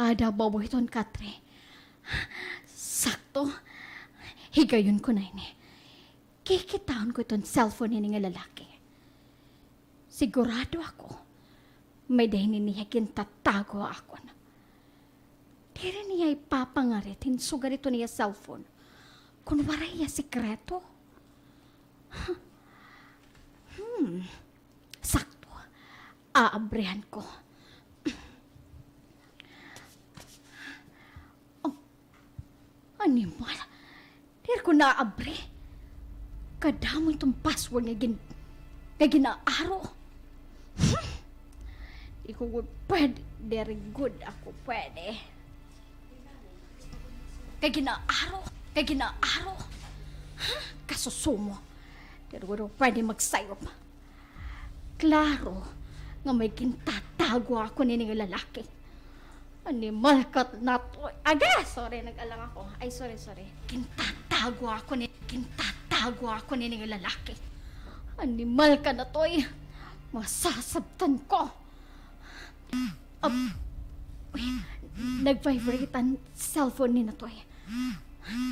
Ada baboy iton katre. Sakto. Higayon ko na ini. Kikitaon ko iton cellphone hini nga lalaki. Sigurado ako, may-ada hini niya gintatago ha akon. Diri niya ipapangarit hin sugad iton iya cellphone kon waray iya sekreto. Hmm. Sakto. Aabrihan ko. Oh, animal. Diri ko naabri. Kadamo iton password nga gin-, nga gin-aaro. Hmm. Di ko gud pwede. Diri gud ako pwede. Kay gin-aaro, kay gin-aaro. Huh? Kasusumo. Diri gud ako pwede magsayop. Klaro nga may gintatago akon ini nga lalaki. Animal ka, Natoy. Aga! Sorry, nag-alang ako. Ay, sorry, sorry. Gintatago akon ni, gintatago akon ini nga lalaki. Animal ka, Natoy. Masasabtan ko. Ap-, uy, nag-vibrate an cellphone ni Natoy.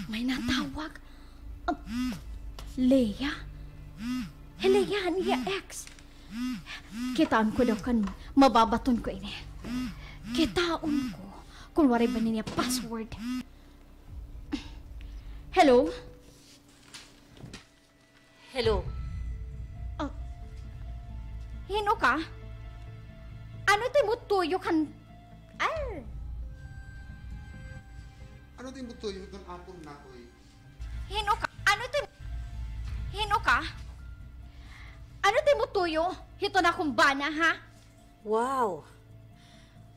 May natawag. Ap-, Leah? Hi Leah, an iya ex. Kitaon ko daw kon mababaton ko ini. Kitaon ko kon waray ba niya password. Hello? Hello? Ah, hin-o ka? Ano it imo tuyo kan, ah. Ano it imo tuyo hiton akon bana, ha? Wow!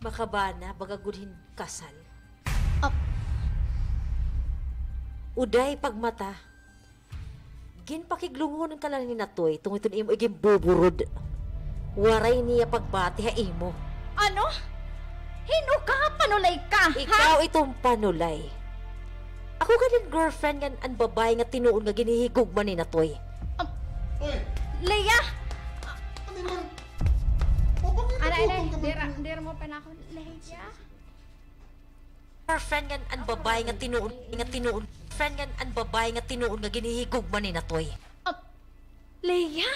Makabana, baga gud hin kasal. Ah. Uday, Pagmata. Ginpakiglungon ka la ni Natoy tungod hiton imo iginbuburod. Waray niya pagbati ha imo. Ano? Hin-o ka? Panulay ka, ha? Ikaw iton panulay. Ako gad an girlfriend ngan an babaye nga tinuod nga ginhihigugma ni Natoy. Hoy! Leia! Ano man? Papangin ka ba? Dira, dira mo pa na ako, Leia. Girlfriend ngan an babaye nga tinuod, nga tinuod. Friend ngan an babaye nga tinuod nga ginhihigugma ni Natoy. Ah, Leia?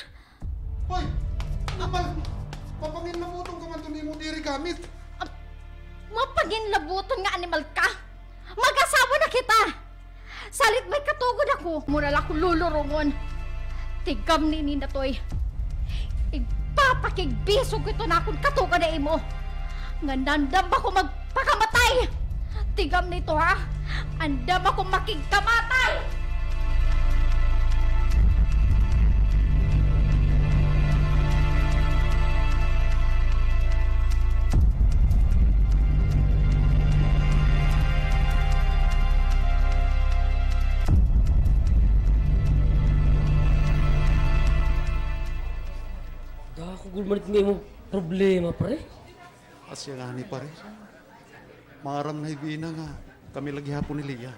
Hoy! Animal! Mapanginlabuton ka man iton imo diri gamit! Ah, mapanginlabuton nga animal ka! Mag-asawa na kita! Salit may katugon ako, imo na la ako lulurungon. Tigamni ini, Natoy. Igpapakigbisog ko iton akon katugon ha imo. Ngan andam ako magpakamatay. Tigamni ito, ha? Andam ako makigkamatay! Dako gud man it nga imo problema, pre. Asya ngani, pare. Maaram na hi Vina nga kami la gihapon ni Leia.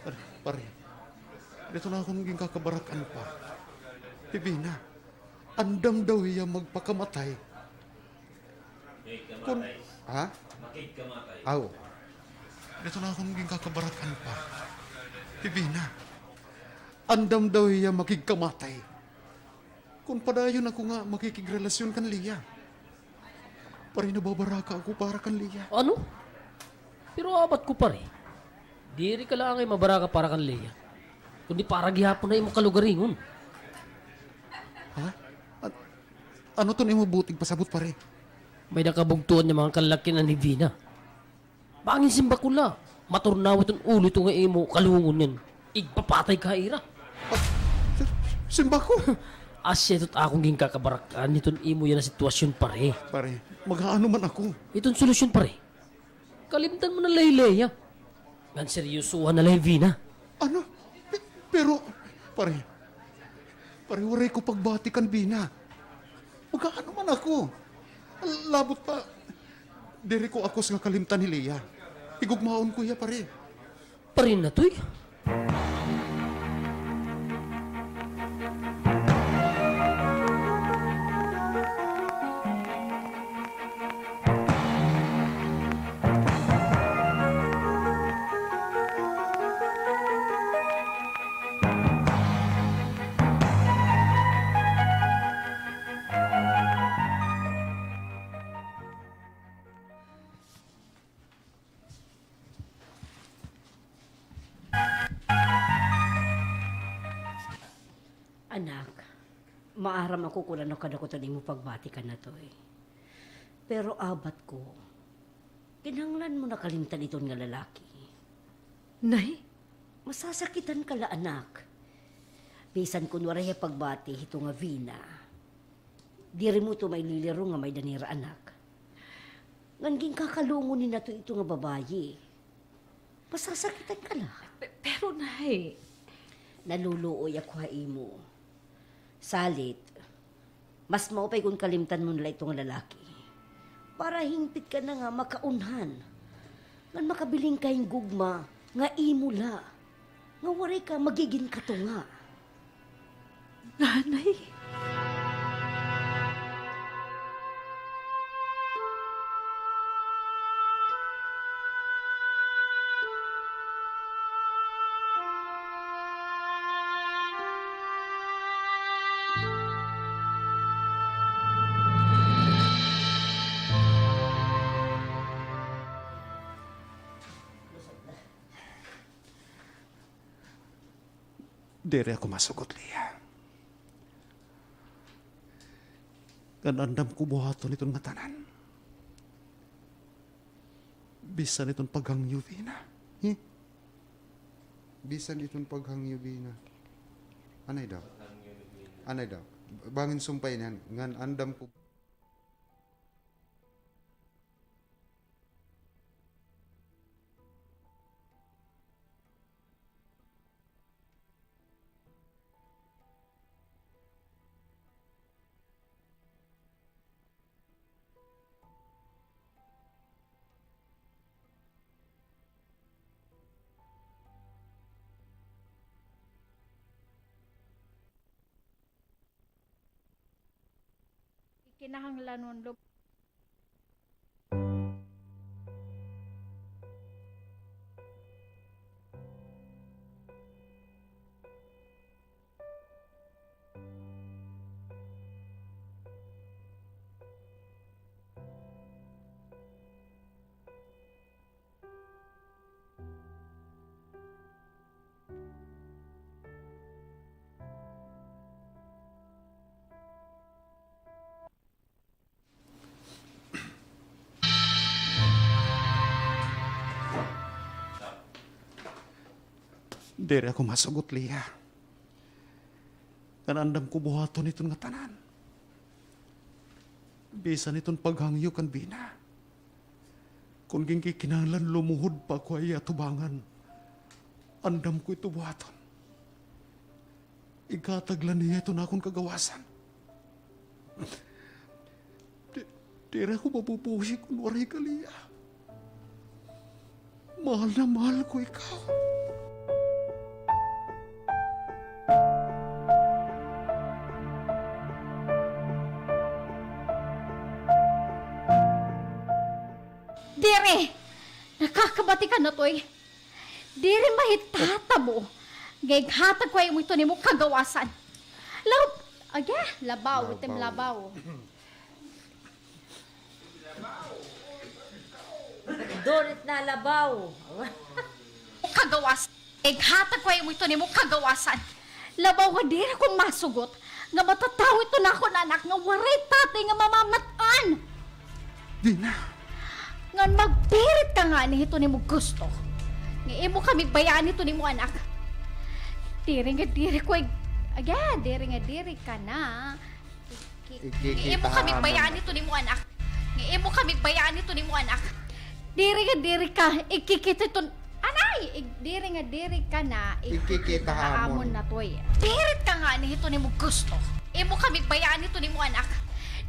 Pare, pare. Dito na akon ginkakabarak-an pa. Hi Vina. Andam daw hiya magpakamatay. Kun, ha? Aw. Dito na akon ginkakabarak-an pa. Hi Vina. Andam daw hiya makigkamatay. Kun padayon ako nga makikigrelasyon kan Leia. Pare, nababaraka ako para kan Leia. Ano? Pero abat ko, pare. Diri ka la angay mabaraka para kan Leia, kundi para gihapon ha imo kalugaringon. Ha? An-, ano iton imo buot igpasabot, pare? May nakabugtoan nga mga kalalakian hi Vina. Bangin simbako la, maturnawa iton ulo ito nga imo kalungon ngan igpapatay ka ha ira. Ah, si-, simbako? Asya ito it akon ginkakabarak-an hiton imo yana sitwasyon, pare. Pare, mag-aano man ako? Iton solusyon, pare. Kalimtan mo na la hi Leia. Ngan seryosoha na la hi Vina. Ano? Pe-, pero, pare, pare, waray ko pagbati kan Vina. Mag-aano man ako? Labot pa, diri ko akos nga kalimtan hi Leia. Higugmaon ko hiya, pare. Pare Natoy? Anak, maaram ako kon ano kadako iton imo pagbati kan Natoy. Pero abat ko, kinahanglan mo na kalimtan iton nga lalaki. Nay? Masasakitan ka la, anak. Bisan kon waray hiya pagbati hito nga Vina, diri mo ito maililirong nga may-ada nira anak. Ngan ginkakalungon ni Natoy ito nga babaye. Masasakitan ka la. Pe-, pero, Nay. Naluluoy ako ha imo. Salit, mas maupay kon kalimtan mo na la ito nga lalaki. Para hingpit ka na nga makaunhan. Ngan makabilin ka hin gugma nga imo la. Nga waray ka magigin katunga. Nanay. Diri ako masugot, Leia. Ngan andam ko buhaton iton ngatanan. Bisan iton paghangyo, Vina. Hi? Bisan iton paghangyo, Vina. Anay daw. Anay daw. Bangin sumpay niyan, ngan andam ko. Kinahanglanon lub- Diri ako masugot, Leah. Ngan andam ko buhaton iton ngatanan. Bisan iton paghangyo kan Vina. Kon ginkikinahanglan lumuhod pa ako ha iya atubangan, andam ko ito buhaton. Ighatag la niya iton akon kagawasan. Di, diri ako mabubuhi kon waray ka, Leah. Mahal na mahal ko ikaw. Diri! Nakakamati ka na, Toy. Diri mahitatabo nga ighatag ko ha imo iton imo kagawasan. Lab-, aga, labaw, itim labaw. Dorit na labaw. Kagawas, ighatag ko ha imo iton imo kagawasan. Labaw nga diri ko masugot nga matatawo iton akon anak nga waray tatay nga mamamat-an. Vina. Ngan magpirit ka ngani hiton imo gusto nga imo kami bayaan hiton imo anak. Diri nga diri ko ig-, aga, diri nga diri ka na. Ikikita ha amon na. Nga imo kami bayaan hiton imo anak. Nga imo kami bayaan hiton imo anak. Diri nga diri ka ikikita hiton, anay, ig-, diri nga diri ka na ikikita ha amon na, Toy. Pirit ka ngani hiton imo gusto. Imo kami bayaan hiton imo anak.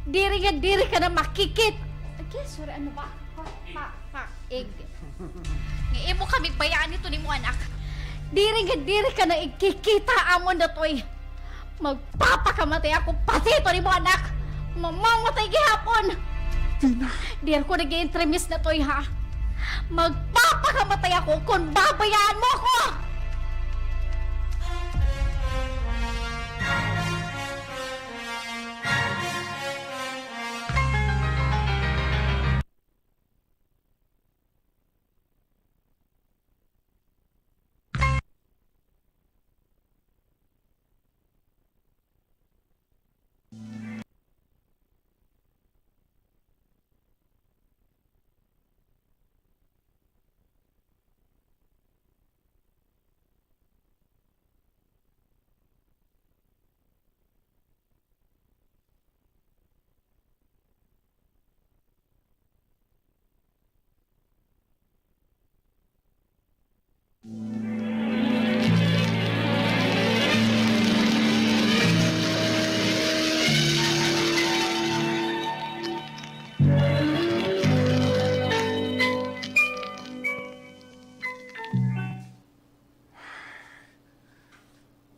Diri nga diri ka na makikit-, okay, sorry, ano ba? Pa, pa, pa, ig-, Nga imo kami bayaan hiton imo anak. Diri nga diri ka na igkikita ha amon na, Toy. Magpapakamatay ako pati hiton imo anak. Mamamatay gihapon. Vina. Diri ko nag-iintrimis na, Toy, ha. Magpapakamatay ako kon babayaan mo ako.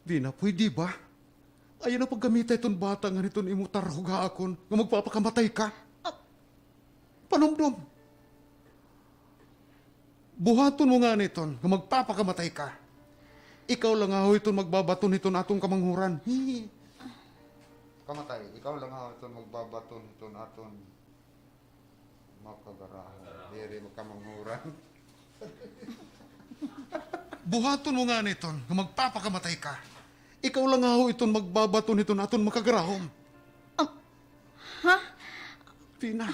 Vina, pwede ba? Ayaw na paggamita iton bata ngan hiton imo tarhog ha akon nga magpapakamatay ka. Ah. Panumdom. Buhaton mo ngani iton nga magpapakamatay ka. Ikaw la ngahaw iton magbabaton hiton aton kamanghuran. Hi. Kamatay, ikaw la ngahaw iton magbabaton hiton aton makagarahom. Diri magkamanghuran. Buhaton mo ngani iton nga magpapakamatay ka. Ikaw la ngahaw iton magbabaton hiton aton makagarahom. Um, ha? Vina,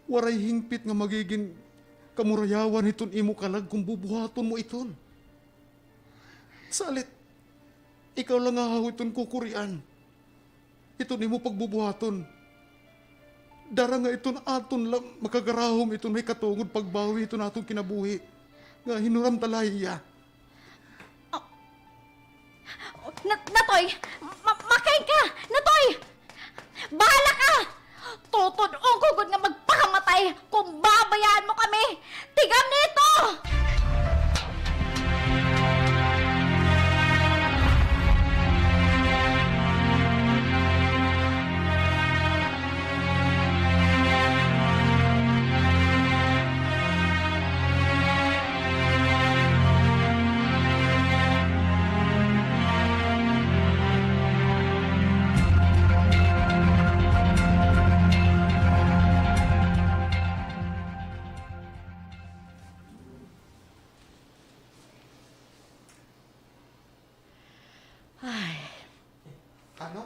waray hingpit nga magigin Kamurayawan hiton imo kalag kon bubuhaton mo iton. Salit, ikaw la ngahaw iton kukurian. Iton imo pagbubuhaton. Dara nga iton aton la makagarahom iton may katungod pagbawi hiton aton kinabuhi nga hinuram ta la hiya. Ah. Na, Natoy! Ma-, makain ka! Natoy! Bahala ka! Tutud-on ko gud nga magpakamatay kon babayaan mo kami! Tigam nito! Ay. Ano?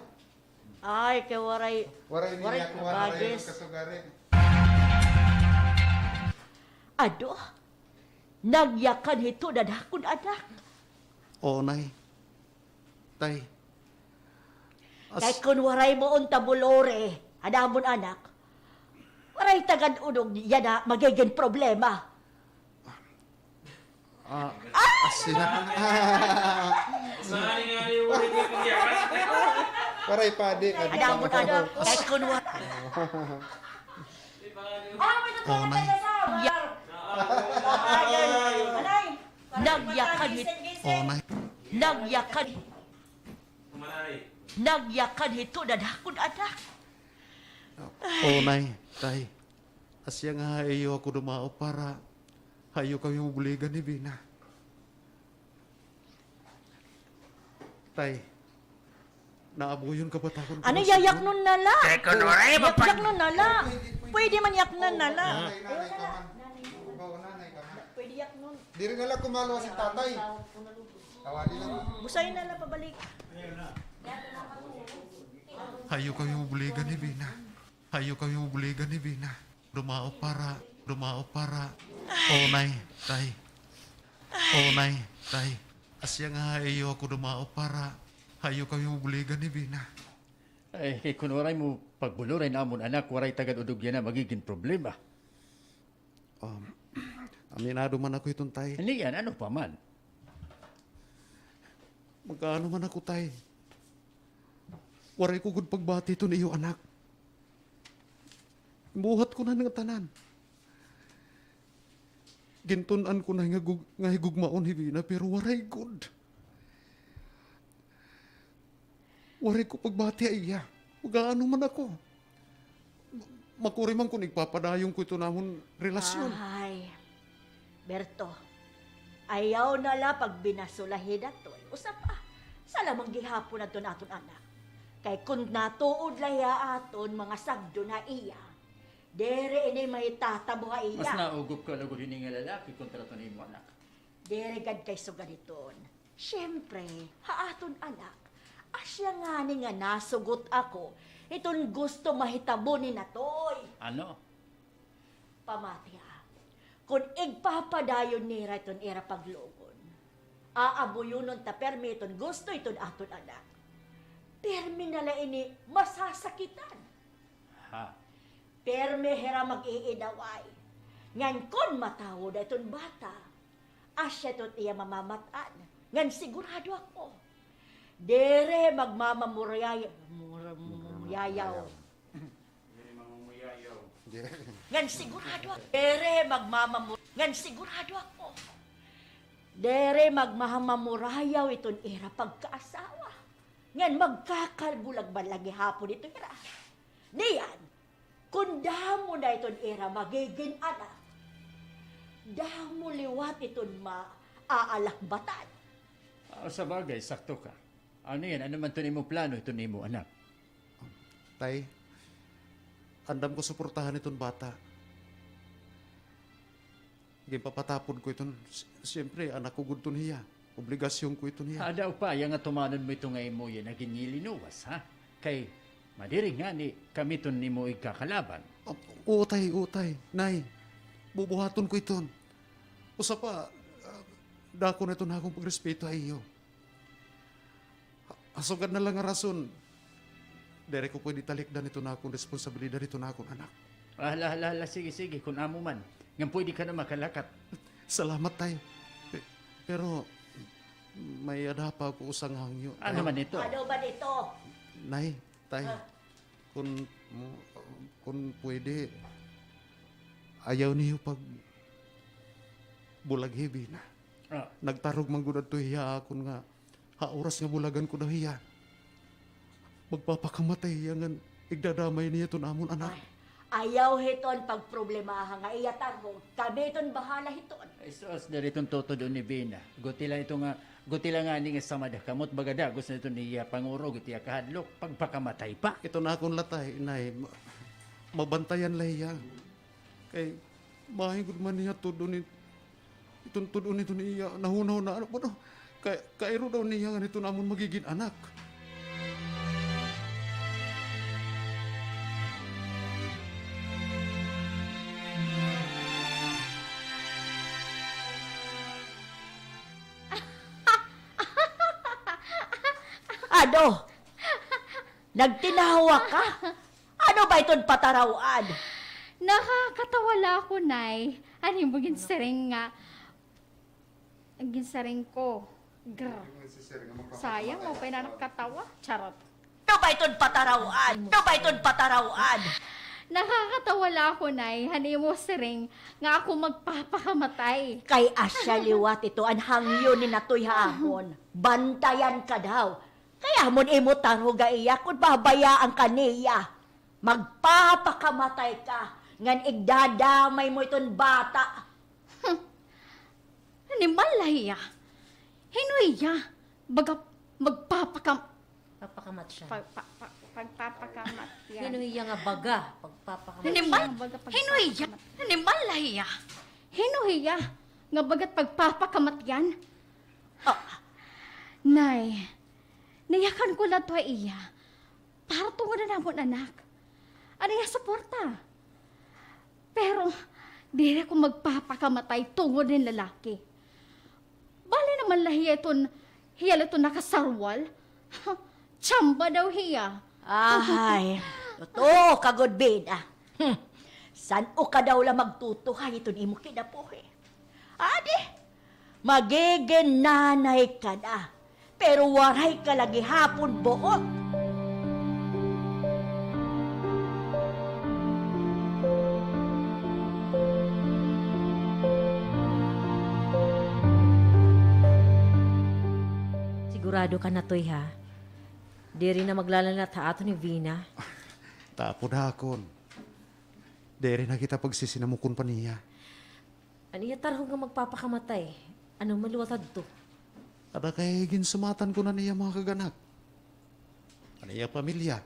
Ay, kay waray, waray niya waray ako, waray kasugari. Ado, nagyakan hiton an akon anak. Oo, Nay. Tay. As- Kay kon waray mo unta bulori an amon anak, waray ta gad unod yana magigin problema. Ah, ah, sina-, waray padi, padi. Ada mo ka do. Kay kun wa-, oh, Nay. Ya-, nagyakan hit-, oh, Nay. Nagyakan, nagyakan hiton an akon anak. Oh, Nay, Tay. Asya nga ha iyo ako dumaop para ha iyo kami mabuligan ni Vina. Tay, naabuyon ka ba ta kon... Ano, yayaknon na la. Kay kun waray, yak-, mapag- yaknon na la. Pwede man yaknon na la. Pwede yaknon. Diri na la kumaluwas si tatay. Tawadi na la. Busay na la pabalik. Ha iyo kami mabuligan ni Vina. Ha iyo kami mabuligan ni Vina. Dumaop para, dumaop para. O, Nay, Tay. O, Nay, Tay. Asya nga ha iyo ako dumaop para ha iyo kami mabuligan ni Vina. Ay, kay kun waray mo pagbuloray an amon anak, waray ta gad unod yana magigin problema. Um, aminado man ako hiton, Tay. Niyan, ano pa man? Mag-aano man ako, Tay? Waray ko gud pagbati hiton iyo anak. Buhat ko na nga tanan. Gintun-an ko na nga gug-, nga higugmaon hi Vina, pero waray gud. Waray ko pagbati ha iya. Mag-aano man ako? Makuri man kon igpapadayon ko iton amon relasyon. Ay, Berto, ayaw na la pagbinasulahi datoy. Usa pa, sala man gihapon adton aton anak. Kay kon natuod la hiya aton mga sagdon ha iya, diri ini mahitatabo ha iya. Mas naugop ka lugod hini nga lalaki kontra hiton imo anak. Diri gad kay sugad hiton. Siyempre, ha aton anak, asya ngani nga nasugot ako hiton gusto mahitabo ni Natoy. Ano? Pamati ha, kon igpapadayon nira iton ira paglugon, aabuyonon ta pirmi iton gusto hiton aton anak. Pirmi na la ini masasakitan. Ha? Pirmi hira mag-iidaway. Ngan kon matawod iton bata, asya iton iya mamamat-an. Ngan sigurado ako, diri magmamamurayay-, mur-, mur-, murayaw. Diri mamamurayaw. Diri. Ngan sigurado ako, diri magmamamu-, ngan sigurado ako, diri magmamamurayaw iton ira pagkaasawa. Ngan magkakalbulag man la gihapon ito hira. Niyan, kon damo na iton ira magigin anak, damo liwat iton maaalakbatan. Ah, sa bagay, sakto ka. Ano yan? Ano man iton imo plano hiton imo anak? Tay, andam ko suportahan iton bata. Ginpapatapod ko iton, si-, siyempre, anak ko gud iton hiya. Obligasyon ko iton hiya. Ada upaya nga tumanon mo ito nga imo yana ginlilinuwas, ha? Kay madiri ngani kami iton imo igkakalaban. O-, oo, Tay, oo, Tay. Nay, Bubuhaton ko iton. Usa pa, ah, dako na iton akon pagrespeto ha iyo. Ha, ha sugad na la nga rason, diri ko pwede talikdan iton akon responsabilidad hiton akon anak. Hala, hala, hala, sige, sige, kun amo man. Ngan pwede ka na makalakat. Salamat, Tay. Pe-, pero, may-ada pa ako usa nga hangyo, Tay. Ano man ito? Ano man ito? Nay, Tay, ah, kun, kun pwede, ayaw niyo pagbulag hi Vina. Ah. Nagtarog man gud adto hiya ha akon nga ha oras nga bulagan ko daw hiya, magpapakamatay hiya ngan igdadamay niya iton amon anak. Ay, ayaw hiton pagproblemaha nga iya tarhog. Kami iton bahala hiton. Ay, sus, diri iton tutud-on ni Vina. Guti la ito nga, guti la ngani nga samad ha kamot, baga dagos na iton iya pangurog, it iya kahadlok, pagpakamatay pa. Iton akon la, Tay, Nay, ma-, mabantayan la hiya. Kay maayo gud man niya tud-on it-, iton tud-on iton iya nahunahunaan. Ano, kay, kairo daw niya nga iton amon magigin anak. Ano? Nagtinawa ka? Ano ba iton pataraw-an? Nakakatawa la ako, Nay. An imo ginsiring nga, an ginsiring ko. Grr. Sayang, maupay na nakatawa. Charot. Ano ba iton pataraw-an? Ano ba iton pataraw-an? Nakakatawa la ako, Nay, han imo siring nga ako magpapakamatay. Kay asya liwat ito an hangyo ni Natoy ha akon. Bantayan ka daw. Kay amon imo tarhog ha iya kon pabayaan ka niya, magpapakamatay ka, ngan igdadamay mo iton bata. Hmm. Animal la hiya. Hin-o hiya? Baga magpapakam-, Papakamat siya. Pag-, pa-, pa-, pagpapakamat yan. Hin-o hiya nga baga? Pagpapakamat. Animal? Hin-o hiya? Animal la hiya. Hin-o hiya nga baga't pagpapakamat yan? Ah, Nay, nayakan ko la ito ha iya para tungod han amon anak. An iya suporta. Pero diri ako magpapakamatay tungod hin lalaki. Bali naman la hiya iton, hiya la iton nakasarwal. Tsamba daw hiya. Ay, totoo ka gud, Bida. Hmm. San-o ka daw la magtutuhay iton imo kinabuhi? Adi, magigin nanay ka na, pero waray ka la gihapon buot. Sigurado ka, Natoy, ha? Diri na maglalanat ha aton hi Vina. Tapod ha akon. Diri na kita pagsisinamukon pa niya. An iya tarhog nga magpapakamatay, ano man liwat adto? Ada kay ginsumatan ko na an iya mga kag-anak, an iya pamilya,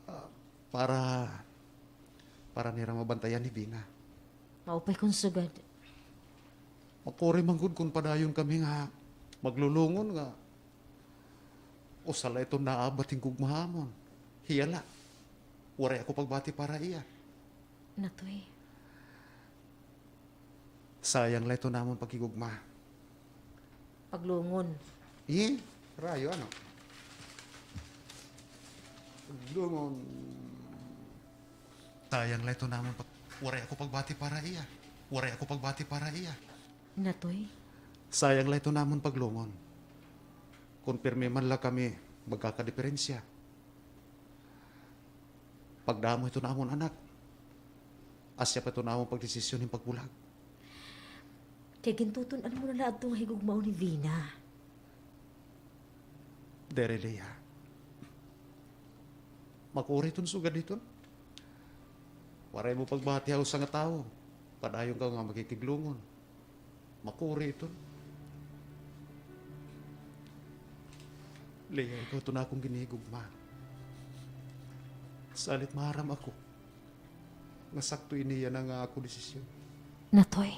ah, para, para nira mabantayan hi Vina. Maupay kon sugad. Makuri man gud kon padayon kami nga maglulungon nga usa la iton naabat hin gugma ha amon. Hiya la. Waray ako pagbati para iya. Natoy. Sayang la iton amon paghigugma. Paglungon. Eh, rayo, ano? Paglungon. Sayang la iton amon pag-, waray ako pagbati para iya. Waray ako pagbati para iya. Natoy? Sayang la iton amon paglungon. Kon pirme man la kami magkakadiperensya. Pagdamo iton amon anak. Asya pa iton amon pagdesisyon hin pagbulag. Kay gintuton-an mo na la adto nga higugmaon hi Vina. Diri, Lea. Makuri iton sugad hiton. Waray mo pagbati ha usa nga tawo. Padayon ka nga makikiglungon. Makuri iton. Lea, ikaw iton akon ginhigugma. Salit maaram ako nga sakto ini yana nga akon desisyon. Natoy.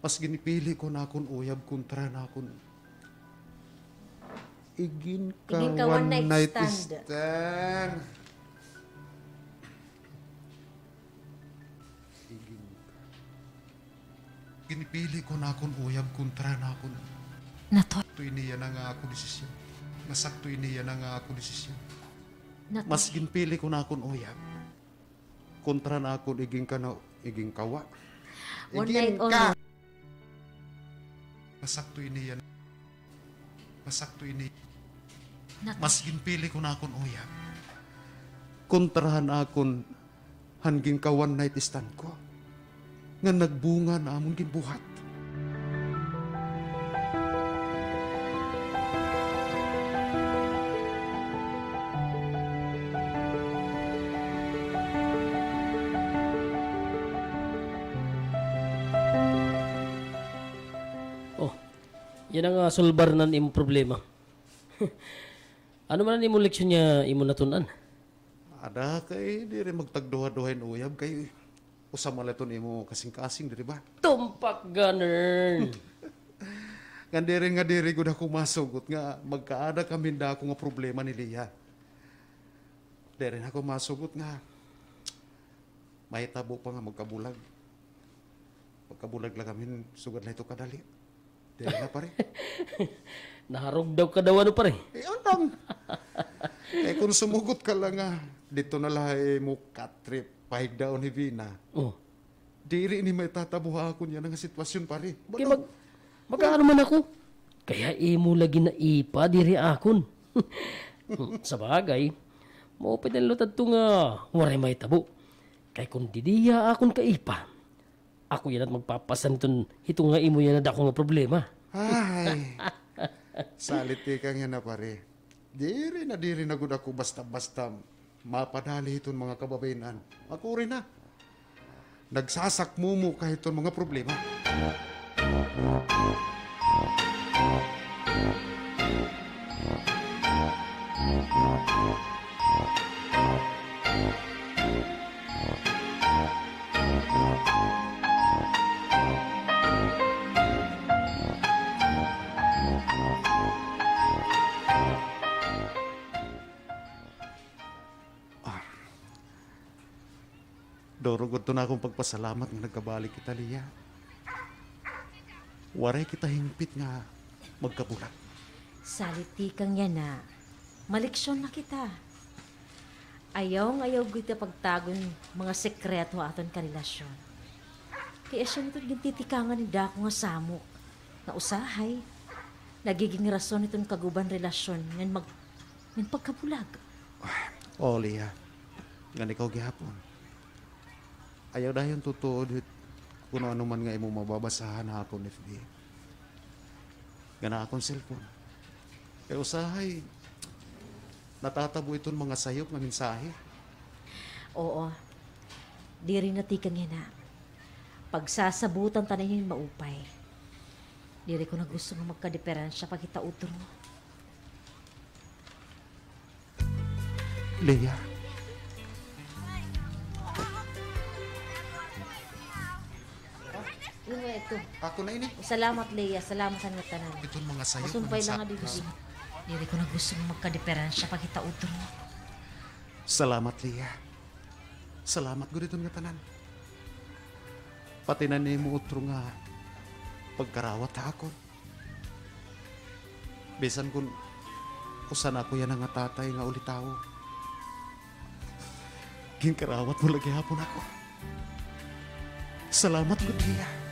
Mas ginpili ko an akon uyab kontra han akon igin ka one night stand. Igin ka one night stand. Ginpili ko an akon uyab kontra han akon. Nato. Sakto ini yana nga akon desisyon. Nga sakto ini yana nga akon desisyon. Nato. Mas ginpili ko an akon uyab kontra han akon igin kana-, igin kawa. One night only. Masakto ini yana. Masakto ini. Nak- Mas ginpili ko an akon uyab kontra han akon han ginka-one night stand ko nga nagbunga na amon ginbuhat. Oh, yana nga sulbar na an imo problema. Ano man an imo leksyon nga imo natun-an? Ada kay diri magtagduha-duha hin uyab kay usa man la iton imo kasingkasing diri ba? Tumpak, Gunner! Ngan diri nga diri gud ako masugot nga magkaada kami hin dako nga problema ni Leah. Diri na ako masugot nga mahitabo pa nga magkabulag. Magkabulag la kami hin sugad la ito kadali. Diri na, pare. Naharugdaw ka daw, ano, pare? Eh, anam. Eh, kon sumugot ka la nga didto na la ha imo katrip, pahigdaon hi Vina. Oh. Diri ini maitatabo ha akon yana nga sitwasyon, pare. Kay mag-, mag-aano man ako? Kay ha imo la ginaipa, diri ha akon. Sabagay, maupay na liwat adto nga waray mahitabo. Kay kon didi ha akon kaipa, ako yana it magpapasan hiton, hito nga imo yana dako nga problema. Ay. Salit tikang yana, pare. Diri na, diri na gud ako basta-basta mapadali hiton mga kababayen-an. Makuri na. Nagsasakmumo ka hiton mga problema. Ah. Duro gud to an akon pagpasalamat nga nagkabalik kita, Leah. Waray kita hingpit nga magkabulag. Salit tikang yana, maleksyon na kita. Ayaw nga ayaw gud kita pagtago hin mga sekreto ha aton karelasyon. Kay asya ito it gintitikangan hin dako nga samok nga usahay nagiging rason hiton kaguba han relasyon ngan mag-, ngan pagkabulag. O, Leah, ngan ikaw gihapon. Ayaw dayon tutuod hit kun ano man nga imo mababasahan ha akon F B. Ngan ha akon cellphone. Kay usahay, natatabo iton mga sayop nga mensahe. Oo. Diri na tikang yana. Pagsasabutan ta na hin maupay. Diri ko na gusto nga magkadiperensya pa kita utro. Leah. Imo ito. Ako na ini. Salamat, Leah. Salamat han ngatanan. Iton mga sayop. Masumpay la nga diri. Diri ko na gusto nga magkadiperensya pa kita utro. Salamat, Leah. Salamat gud iton ngatanan. Pati na nimo utro nga pagkarawat ha akon. Bisan kon usa na ako yana nga tatay nga ulitawo, ginkarawat mo la gihapon ako. Salamat gud, Leah.